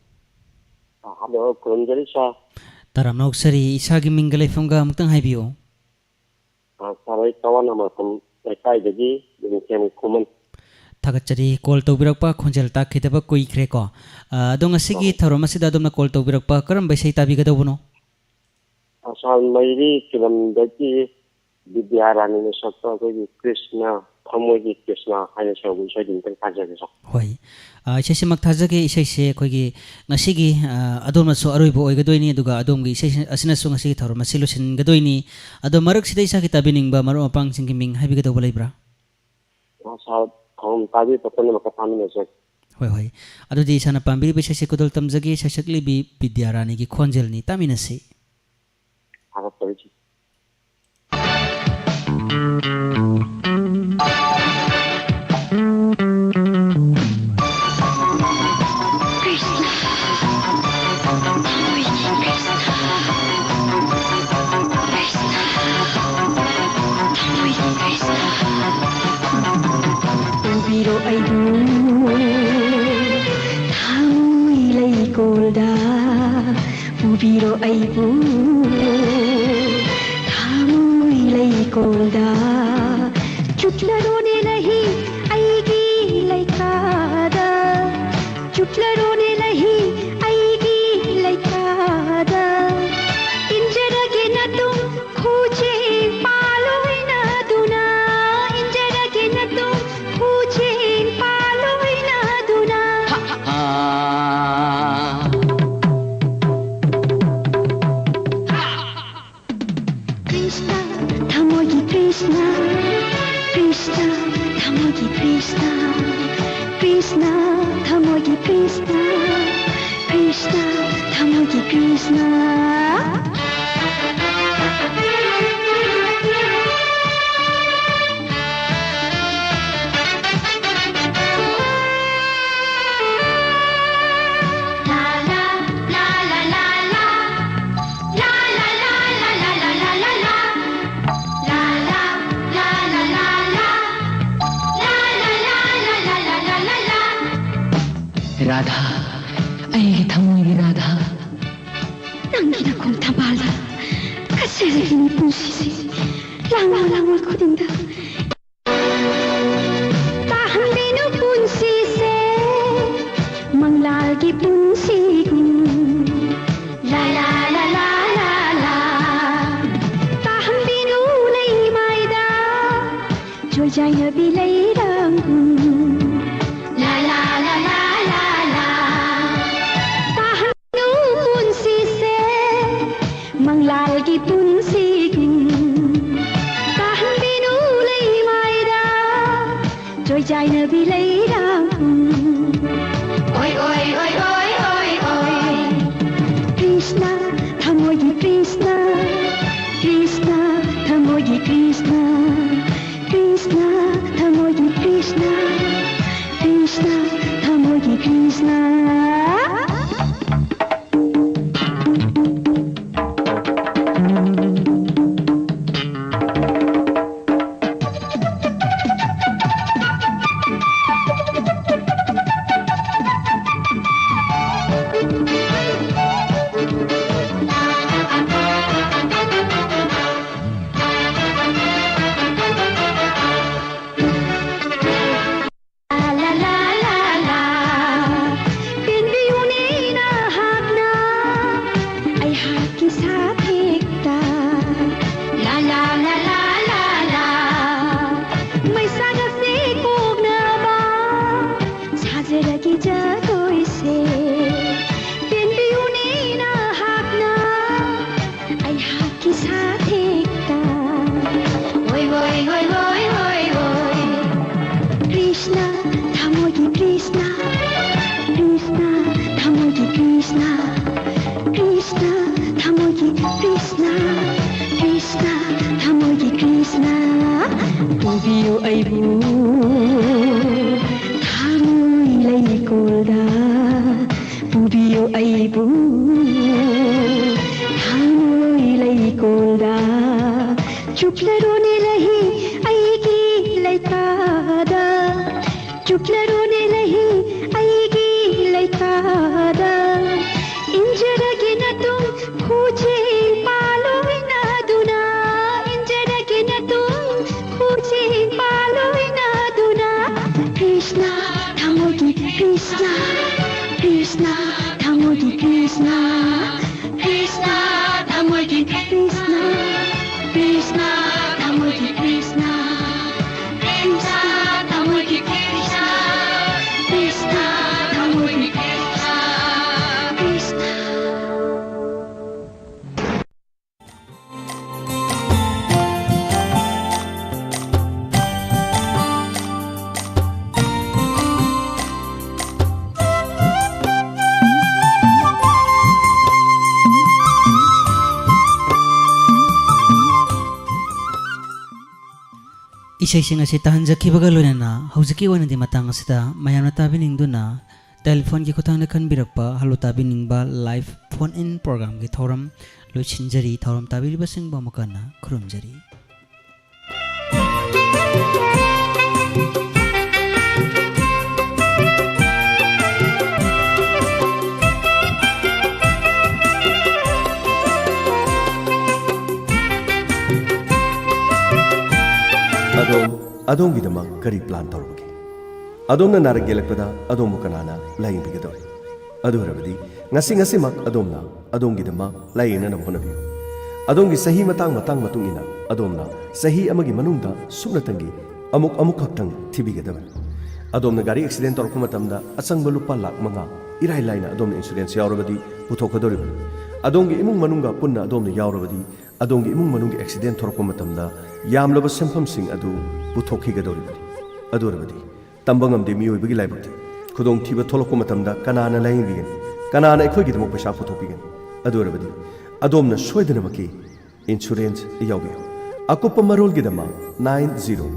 ꯑ, ꯍꯜꯂꯣ, ꯈꯨꯔꯨꯝꯖꯔꯤ ꯁꯥꯔ꯫ ꯇꯔꯥꯝꯅ ꯑꯣꯛꯆꯔꯤ꯫ ꯏꯁꯥꯒꯤ ꯃꯤꯡꯒ ꯂꯩꯐꯝꯒ ꯑꯃꯨꯛꯇꯪ ꯍꯥꯏꯕꯤꯌꯨ꯫ ꯑ, ꯁꯥꯔ, ꯑꯩ ꯀꯋꯥꯅ ꯃꯐꯝ ꯂꯩꯀꯥꯏꯗꯒꯤ ꯅꯤꯡꯊꯦꯝ ꯈꯨꯃꯟ꯫ ꯊꯥꯒꯠꯆꯔꯤ꯫ ꯀꯣꯜ ꯇꯧꯕꯤꯔꯛꯄ, ꯈꯣꯟꯖꯦꯜ ꯇꯥꯈꯤꯗꯕ ꯀꯨꯏꯈ꯭ꯔꯦꯀꯣ꯫ ꯑ, ꯑꯗꯣ ꯉꯁꯤꯒꯤ ꯑ꯫ ꯊꯧꯔꯝ ꯑꯁꯤꯗ ꯑꯗꯣꯝꯅ ꯀꯣꯜ ꯇꯧꯕꯤꯔꯛꯄ ꯀꯔꯝꯕ ꯏꯁꯩ ꯇꯥꯕꯤꯒꯗꯧꯕꯅꯣ? ꯑ, ꯁꯥꯔ, ꯃꯩꯔꯤ ꯐꯤꯂꯝꯗꯒꯤ ꯕꯤꯗ꯭ꯌꯥ ꯔꯥꯅꯤꯅ ꯁꯛꯄ ꯑꯩꯈꯣꯏꯒꯤ ꯀ꯭ꯔꯤꯁꯅ, ꯊꯃꯣꯏꯒꯤ ꯀ꯭ꯔꯤꯁꯅ ꯍꯥꯏꯅ ꯁꯛꯄ ꯏꯁꯩꯗꯨ ꯑꯝꯇꯪ ꯇꯥꯖꯒꯦ, ꯁꯥꯔ꯫ ꯍꯣꯏ꯫ ꯑ, ꯏꯁꯩꯁꯤꯃꯛ ꯊꯥꯖꯒꯦ꯫ ꯏꯁꯩꯁꯦ ꯑꯩꯈꯣꯏꯒꯤ ꯉꯁꯤꯒꯤ, ꯑ, ꯑꯗꯣꯝꯅꯁꯨ ꯑꯔꯣꯏꯕ ꯑꯣꯏꯒꯗꯣꯏꯅꯤ, ꯑꯗꯨꯒ ꯑꯗꯣꯝꯒꯤ ꯏꯁꯩ ꯑꯁꯤꯅꯁꯨ ꯉꯁꯤꯒꯤ ꯊꯧꯔꯝ ꯑꯁꯤ ꯂꯣꯏꯁꯤꯟꯒꯗꯣꯏꯅꯤ꯫ ꯑꯗꯣ ꯃꯔꯛꯁꯤꯗ ꯏꯁꯥꯒꯤ ꯇꯥꯕꯤꯅꯤꯡꯕ ꯃꯔꯨꯞ ꯃꯄꯥꯡꯁꯤꯡꯒꯤ ꯃꯤꯡ ꯍꯥꯏꯕꯤꯒꯗꯧꯕ ꯂꯩꯕ꯭ꯔꯥ? ꯑ, ꯁꯥꯔ, ꯊꯧꯔꯝ ꯇꯥꯕꯤꯕ ꯄꯨꯝꯅꯃꯛꯀ ꯇꯥꯃꯤꯟꯅꯖꯒꯦ꯫ ꯍꯣꯏ, ꯍꯣꯏ꯫ ꯑꯗꯨꯗꯤ ꯏꯁꯥꯅ ꯄꯥꯝꯕꯤꯔꯤꯕ ꯏꯁꯩꯁꯦ ꯈꯨꯗꯣꯜ ꯇꯝꯖꯒꯦ, ꯁꯩꯁꯛꯂꯤꯕꯤ ꯕꯤꯗ꯭ꯌꯥ ꯔꯥꯅꯤꯒꯤ ꯈꯣꯟꯖꯦꯜꯅꯤ, ꯇꯥꯃꯤꯟꯅꯁꯤ꯫ ꯊꯥꯒꯠꯆꯔꯤ꯫ ꯄꯨꯕꯤꯔꯣ ꯑꯩꯕꯨ ꯊꯥꯃꯣꯏ ꯂꯩꯀꯣꯜꯗ, ꯄꯨꯕꯤꯔꯣ ꯑꯩꯕꯨ ꯊꯥꯃꯣꯏ ꯂꯩꯀꯣꯜꯗ꯫ ꯆꯨꯞꯂꯔꯣꯅꯦ ꯂꯍꯤ ꯑꯩꯒꯤ ꯂꯩꯀꯥꯗ, ꯆꯨꯞꯂꯔꯣꯅꯦ ꯂꯍꯤ ꯑꯩꯒꯤ ꯂꯩꯀꯥꯗ꯫ ꯏꯟꯖꯔꯒꯦ ꯅꯇꯨꯡ ꯈꯨꯖꯦꯡ ꯄꯥꯜꯂꯣꯏꯅꯗꯨꯅ, ꯏꯟꯖꯔꯒꯦ ꯅꯇꯨꯡ ꯈꯨꯖꯦꯡ ꯄꯥꯜꯂꯣꯏꯅꯗꯨꯅ꯫ ꯀ꯭ꯔꯤꯁꯅ, ꯊꯃꯣꯏꯒꯤ ꯀ꯭ꯔꯤꯁꯅ, ꯀ꯭ꯔꯤꯁꯅ, ꯊꯃꯣꯏꯒꯤ ꯀ꯭ꯔꯤꯁꯅ, ꯀ꯭ꯔꯤꯁꯅ, ꯊꯃꯣꯏꯒꯤ ꯀ꯭ꯔꯤꯁꯅ, ꯀ꯭ꯔꯤꯁꯅ, ꯊꯃꯣꯏꯒꯤ ꯀ꯭ꯔꯤꯁꯅ꯫ राधा, ꯑꯩꯒꯤ ꯊꯃꯣꯏꯒꯤ ꯔꯥꯙꯥ, ꯅꯪꯒꯤ ꯅꯈꯣꯡ ꯊꯝꯕꯥꯜꯗ ꯀꯠꯆꯔꯒꯦ ꯃꯤꯄꯨꯝꯁꯤꯁꯦ, ꯂꯥꯡꯂꯣ ꯂꯥꯡꯂꯣ ꯈꯨꯗꯤꯡꯗ꯫ ꯇꯥꯍꯟꯕꯤꯅꯨ ꯄꯨꯟꯁꯤꯁꯦ ꯃꯪꯂꯥꯜꯒꯤ ꯄꯨꯟꯁꯤꯒꯨꯝ꯫ ꯂꯥ ꯂꯥ ꯂꯥ ꯂꯥ ꯂꯥ ꯂꯥ꯫ ꯇꯥꯍꯟꯕꯤꯅꯨ ꯂꯩꯃꯥꯏꯗ ꯆꯣꯏꯖꯥꯏꯅꯕꯤ ꯂꯩꯔꯥꯡꯒꯨꯝ꯫ ꯂꯥ ꯂꯥ ꯂꯥ ꯂꯥ ꯂꯥ ꯂꯥ꯫ ꯇꯥꯍꯟꯕꯤꯅꯨ ꯄꯨꯟꯁꯤꯁꯦ ꯃꯪꯂꯥꯜꯒꯤ ꯄꯨꯟꯁꯤꯒꯨꯝ꯫ ꯇꯥꯍꯟꯕꯤꯅꯨ ꯂꯩꯃꯥꯏꯗ ꯆꯣꯏꯖꯥꯏꯅꯕꯤ ꯂꯩꯔꯥꯡꯒꯨꯝ꯫ ꯑꯣꯏ ꯑꯣꯏ ꯑꯣꯏ ꯑꯣꯏ ꯑꯣꯏ ꯑꯣꯏ꯫ ꯀ꯭ꯔꯤꯁꯅ, ꯊꯃꯣꯏꯒꯤ ꯀ꯭ꯔꯤꯁꯅ, ꯀ꯭ꯔꯤꯁꯅ, ꯊꯃꯣꯏꯒꯤ ꯀ꯭ꯔꯤꯁꯅ, ꯀ꯭ꯔꯤꯁꯅ, ꯊꯃꯣꯏꯒꯤ ꯀ꯭ꯔꯤꯁꯅ, ꯀ꯭ꯔꯤꯁꯅ, ꯊꯃꯣꯏꯒꯤ ꯀ꯭ꯔꯤꯁꯅ꯫ ꯂꯥ ꯂꯥ ꯂꯥ ꯂꯥ꯫ ꯄꯦꯟꯕꯤꯌꯨꯅꯦ ꯅꯍꯥꯛꯅ ꯑꯩꯍꯥꯛꯀꯤ ꯁꯥꯊꯦꯛꯇ꯫ ꯂꯥ ꯂꯥ ꯂꯥ ꯂꯥ ꯂꯥ ꯂꯥ꯫ ꯃꯩꯁꯥꯒꯁꯦ ꯀꯣꯛꯅꯕ ꯁꯥꯖꯔꯒꯦ ꯖꯒꯣꯏꯁꯦ꯫ ꯄꯦꯟꯕꯤꯌꯨꯅꯦ ꯅꯍꯥꯛꯅ ꯑꯩꯍꯥꯛꯀꯤ ꯁꯥꯊꯦꯛꯇ꯫ ꯍꯣꯏ ꯍꯣꯏ ꯍꯣꯏ ꯍꯣꯏ ꯍꯣꯏ ꯍꯣꯏ꯫ ꯀ꯭ꯔꯤꯁꯅ, ꯊꯃꯣꯏꯒꯤ ꯀ꯭ꯔꯤꯁꯅ, ꯀ꯭ꯔꯤꯁꯅ, ꯊꯃꯣꯏꯒꯤ ꯀ꯭ꯔꯤꯁꯅ, ꯀ꯭ꯔꯤꯁꯅ, ꯊꯃꯣꯏꯒꯤ ꯀ꯭ꯔꯤꯁꯅ, ꯀ꯭ꯔꯤꯁꯅ, ꯊꯃꯣꯏꯒꯤ ꯀ꯭ꯔꯤꯁꯅ꯫ ꯄꯨꯕꯤꯌꯨ ꯑꯩꯕꯨ ꯊꯃꯣꯏ ꯂꯩꯀꯣꯜꯗ, ꯄꯨꯕꯤꯌꯨ ꯑꯩꯕꯨ ꯊꯃꯣꯏ ꯂꯩꯀꯣꯜꯗ꯫ ꯆꯨꯞꯂꯔꯣꯅꯦ ꯂꯩꯍꯤ ꯑꯩꯒꯤ ꯂꯩꯀꯥꯗ, ꯆꯨꯞꯂꯔꯣꯅꯦ ꯂꯩꯍꯤ ꯑꯩꯒꯤ ꯂꯩꯀꯥꯗ꯫ Krishna, ꯊꯃꯣꯏꯒꯤ Krishna, Krishna, ꯊꯃꯣꯏꯒꯤ Krishna, Krishna, ꯊꯃꯣꯏꯒꯤ Krishna, Krishna, ꯊꯃꯣꯏꯒꯤ Krishna, Krishna, ꯊꯃꯣꯏꯒꯤ Krishna, Krishna. ꯏꯁꯩꯁꯤꯡ ꯑꯁꯤ ꯇꯥꯍꯟꯖꯈꯤꯕꯒ ꯂꯣꯏꯅꯅ ꯍꯧꯖꯤꯛꯀꯤ ꯑꯣꯏꯅꯗꯤ ꯃꯇꯥꯡ ꯑꯁꯤꯗ ꯃꯌꯥꯝꯅ ꯇꯥꯕꯤꯅꯤꯡꯗꯨꯅ ꯇꯦꯂꯤꯐꯣꯟꯒꯤ ꯈꯨꯠꯊꯥꯡꯗ ꯈꯟꯕꯤꯔꯛꯄ ꯍꯜꯂꯣ ꯇꯥꯕꯤꯅꯤꯡꯕ ꯂꯥꯏꯚ ꯐꯣꯟ ꯏꯟ ꯄ꯭ꯔꯣꯒ꯭ꯔꯥꯝꯒꯤ ꯊꯧꯔꯝ ꯂꯣꯏꯁꯤꯟꯖꯔꯤ꯫ ꯊꯧꯔꯝ ꯇꯥꯕꯤꯔꯤꯕꯁꯤꯡꯕꯨ ꯑꯃꯨꯛ ꯍꯟꯅ ꯈꯨꯔꯨꯝꯖꯔꯤ꯫ ꯑꯗꯣꯝ, ꯑꯗꯣꯝꯒꯤꯗꯃꯛ ꯀꯔꯤ ꯄ꯭ꯂꯥꯟ ꯇꯧꯔꯕꯒꯦ? ꯑꯗꯣꯝꯅ ꯅꯥꯔꯛ ꯌꯦꯛꯂꯛꯄꯗ ꯑꯗꯣꯝꯕꯨ ꯀꯅꯥꯅ ꯂꯥꯌꯦꯡꯕꯤꯒꯗꯧꯔꯤ? ꯑꯗꯨ ꯑꯣꯏꯔꯕꯗꯤ ꯉꯁꯤ, ꯉꯁꯤꯃꯛ ꯑꯗꯣꯝꯅ ꯑꯗꯣꯝꯒꯤꯗꯃꯛ ꯂꯥꯌꯦꯡꯅꯅꯕ ꯍꯣꯠꯅꯕꯤꯌꯨ꯫ ꯑꯗꯣꯝꯒꯤ ꯆꯍꯤ ꯃꯇꯥꯡ ꯃꯇꯥꯡ ꯃꯇꯨꯡ ꯏꯟꯅ ꯑꯗꯣꯝꯅ ꯆꯍꯤ ꯑꯃꯒꯤ ꯃꯅꯨꯡꯗ ꯁꯨꯞꯅꯇꯪꯒꯤ ꯑꯃꯨꯛ ꯑꯃꯨꯛꯈꯛꯇꯪ ꯊꯤꯕꯤꯒꯗꯕꯅꯤ꯫ ꯑꯗꯣꯝꯅ ꯒꯥꯔꯤ ꯑꯦꯛꯁꯤꯗꯦꯟ ꯇꯧꯔꯛꯄ ꯃꯇꯝꯗ ꯑꯆꯪꯕ ꯂꯨꯄꯥ ꯂꯥꯈ ꯃꯉꯥ ꯏꯔꯥꯏ ꯂꯥꯏꯅ ꯑꯗꯣꯝꯅ ꯏꯟꯁꯨꯔꯦꯟꯁ ꯌꯥꯎꯔꯕꯗꯤ ꯄꯨꯊꯣꯛꯀꯗꯧꯔꯤꯕꯅꯤ꯫ ꯑꯗꯣꯝꯒꯤ ꯏꯃꯨꯡ ꯃꯅꯨꯡꯒ ꯄꯨꯟꯅ ꯑꯗꯣꯝꯅ ꯌꯥꯎꯔꯕꯗꯤ ꯑꯗꯣꯝꯒꯤ ꯏꯃꯨꯡ ꯃꯅꯨꯡꯒꯤ ꯑꯦꯛꯁꯤꯗꯦꯟ ꯊꯣꯔꯛꯄ ꯃꯇꯝꯗ ꯌꯥꯝꯂꯕ ꯁꯦꯟꯐꯝꯁꯤꯡ ꯑꯗꯨ ꯄꯨꯊꯣꯛꯈꯤꯒꯗꯧꯔꯤꯕꯅꯤ꯫ ꯑꯗꯨ ꯑꯣꯏꯔꯕꯗꯤ ꯇꯝꯕ ꯉꯝꯗꯦ ꯃꯤꯑꯣꯏꯕꯒꯤ ꯂꯥꯏꯕꯛꯇꯤ꯫ ꯈꯨꯗꯣꯡꯊꯤꯕ ꯊꯣꯛꯂꯛꯄ ꯃꯇꯝꯗ ꯀꯅꯥꯅ ꯂꯥꯌꯦꯡꯕꯤꯒꯅꯤ? ꯀꯅꯥꯅ ꯑꯩꯈꯣꯏꯒꯤꯗꯃꯛ ꯄꯩꯁꯥ ꯄꯨꯊꯣꯛꯄꯤꯒꯅꯤ? ꯑꯗꯨ ꯑꯣꯏꯔꯕꯗꯤ ꯑꯗꯣꯝꯅ ꯁꯣꯏꯗꯅꯃꯛꯀꯤ ꯏꯟꯁꯨꯔꯦꯟꯁ ꯌꯥꯎꯕꯤꯌꯨ꯫ ꯑꯀꯨꯞꯄ ꯃꯔꯣꯜꯒꯤꯗꯃꯛ nine zero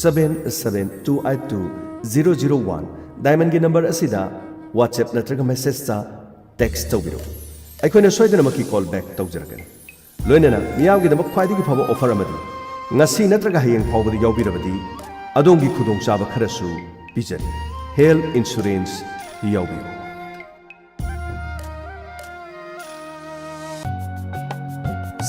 seven seven two eight two zero zero one Diamondꯒꯤ ꯅꯝꯕꯔ ꯑꯁꯤꯗ WhatsApp ꯅꯠꯇ꯭ꯔꯒ ꯃꯦꯁꯦꯖꯇ ꯇꯦꯛꯁ ꯇꯧꯕꯤꯔꯛꯎ꯫ ꯑꯩꯈꯣꯏꯅ ꯁꯣꯏꯗꯅꯃꯛꯀꯤ ꯀꯣꯜ ꯕꯦꯛ ꯇꯧꯖꯔꯛꯀꯅꯤ꯫ ꯂꯣꯏꯅꯅ ꯃꯤꯌꯥꯝꯒꯤꯗꯃꯛ ꯈ꯭ꯋꯥꯏꯗꯒꯤ ꯐꯕ ꯑꯣꯐꯔ ꯑꯃꯗꯤ ꯉꯁꯤ ꯅꯠꯇ꯭ꯔꯒ ꯍꯌꯦꯡ ꯐꯥꯎꯕꯗ ꯌꯥꯎꯕꯤꯔꯕꯗꯤ ꯑꯗꯣꯝꯒꯤ ꯈꯨꯗꯣꯡꯆꯥꯕ ꯈꯔꯁꯨ ꯄꯤꯖꯔꯤ꯫ Health insurance ꯌꯥꯎꯕꯤꯌꯨ꯫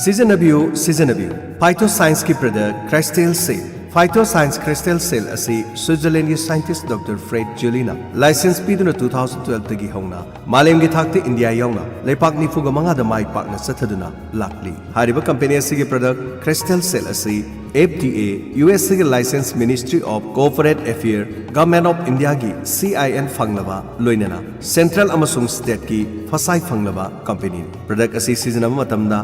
ꯁꯤꯖꯤꯟꯅꯕꯤꯌꯨ, ꯁꯤꯖꯤꯟꯅꯕꯤꯌꯨ꯫ ꯐꯥꯏꯇꯣ ꯁꯥꯏꯟꯁꯀꯤ ꯄ꯭ꯔꯗꯛ ꯈ꯭ꯔꯥꯏꯁꯇꯦꯜ ꯁꯦꯞ꯫ Phytoscience Crystal Cell ꯑꯁꯤ Switzerlandꯒꯤ scientist Doctor Fred Julienꯅ license ꯄꯤꯗꯨꯅ two thousand twelveꯇꯒꯤ ꯍꯧꯅ ꯃꯥꯂꯦꯝꯒꯤ ꯊꯥꯛꯇ ꯏꯟꯗꯤꯌꯥ ꯌꯥꯎꯅ ꯂꯩꯄꯥꯛ ꯅꯤꯐꯨꯒ ꯃꯉꯥꯗ ꯃꯥꯏ ꯄꯥꯛꯅ ꯆꯠꯊꯗꯨꯅ ꯂꯥꯛꯂꯤ꯫ ꯍꯥꯏꯔꯤꯕ company ꯑꯁꯤꯒꯤ product Crystal Cell ꯑꯁꯤ F D A, U S ꯒꯤ License Ministry of Corporate Affairs, Government of Indiaꯒꯤ C I N ꯐꯪꯂꯕ, ꯂꯣꯏꯅꯅ central ꯑꯃꯁꯨꯡ stateꯀꯤ ꯐꯁꯥꯏ ꯐꯪꯂꯕ companyꯅꯤ꯫ Product ꯑꯁꯤ ꯁꯤꯖꯤꯟꯅꯕ ꯃꯇꯝꯗ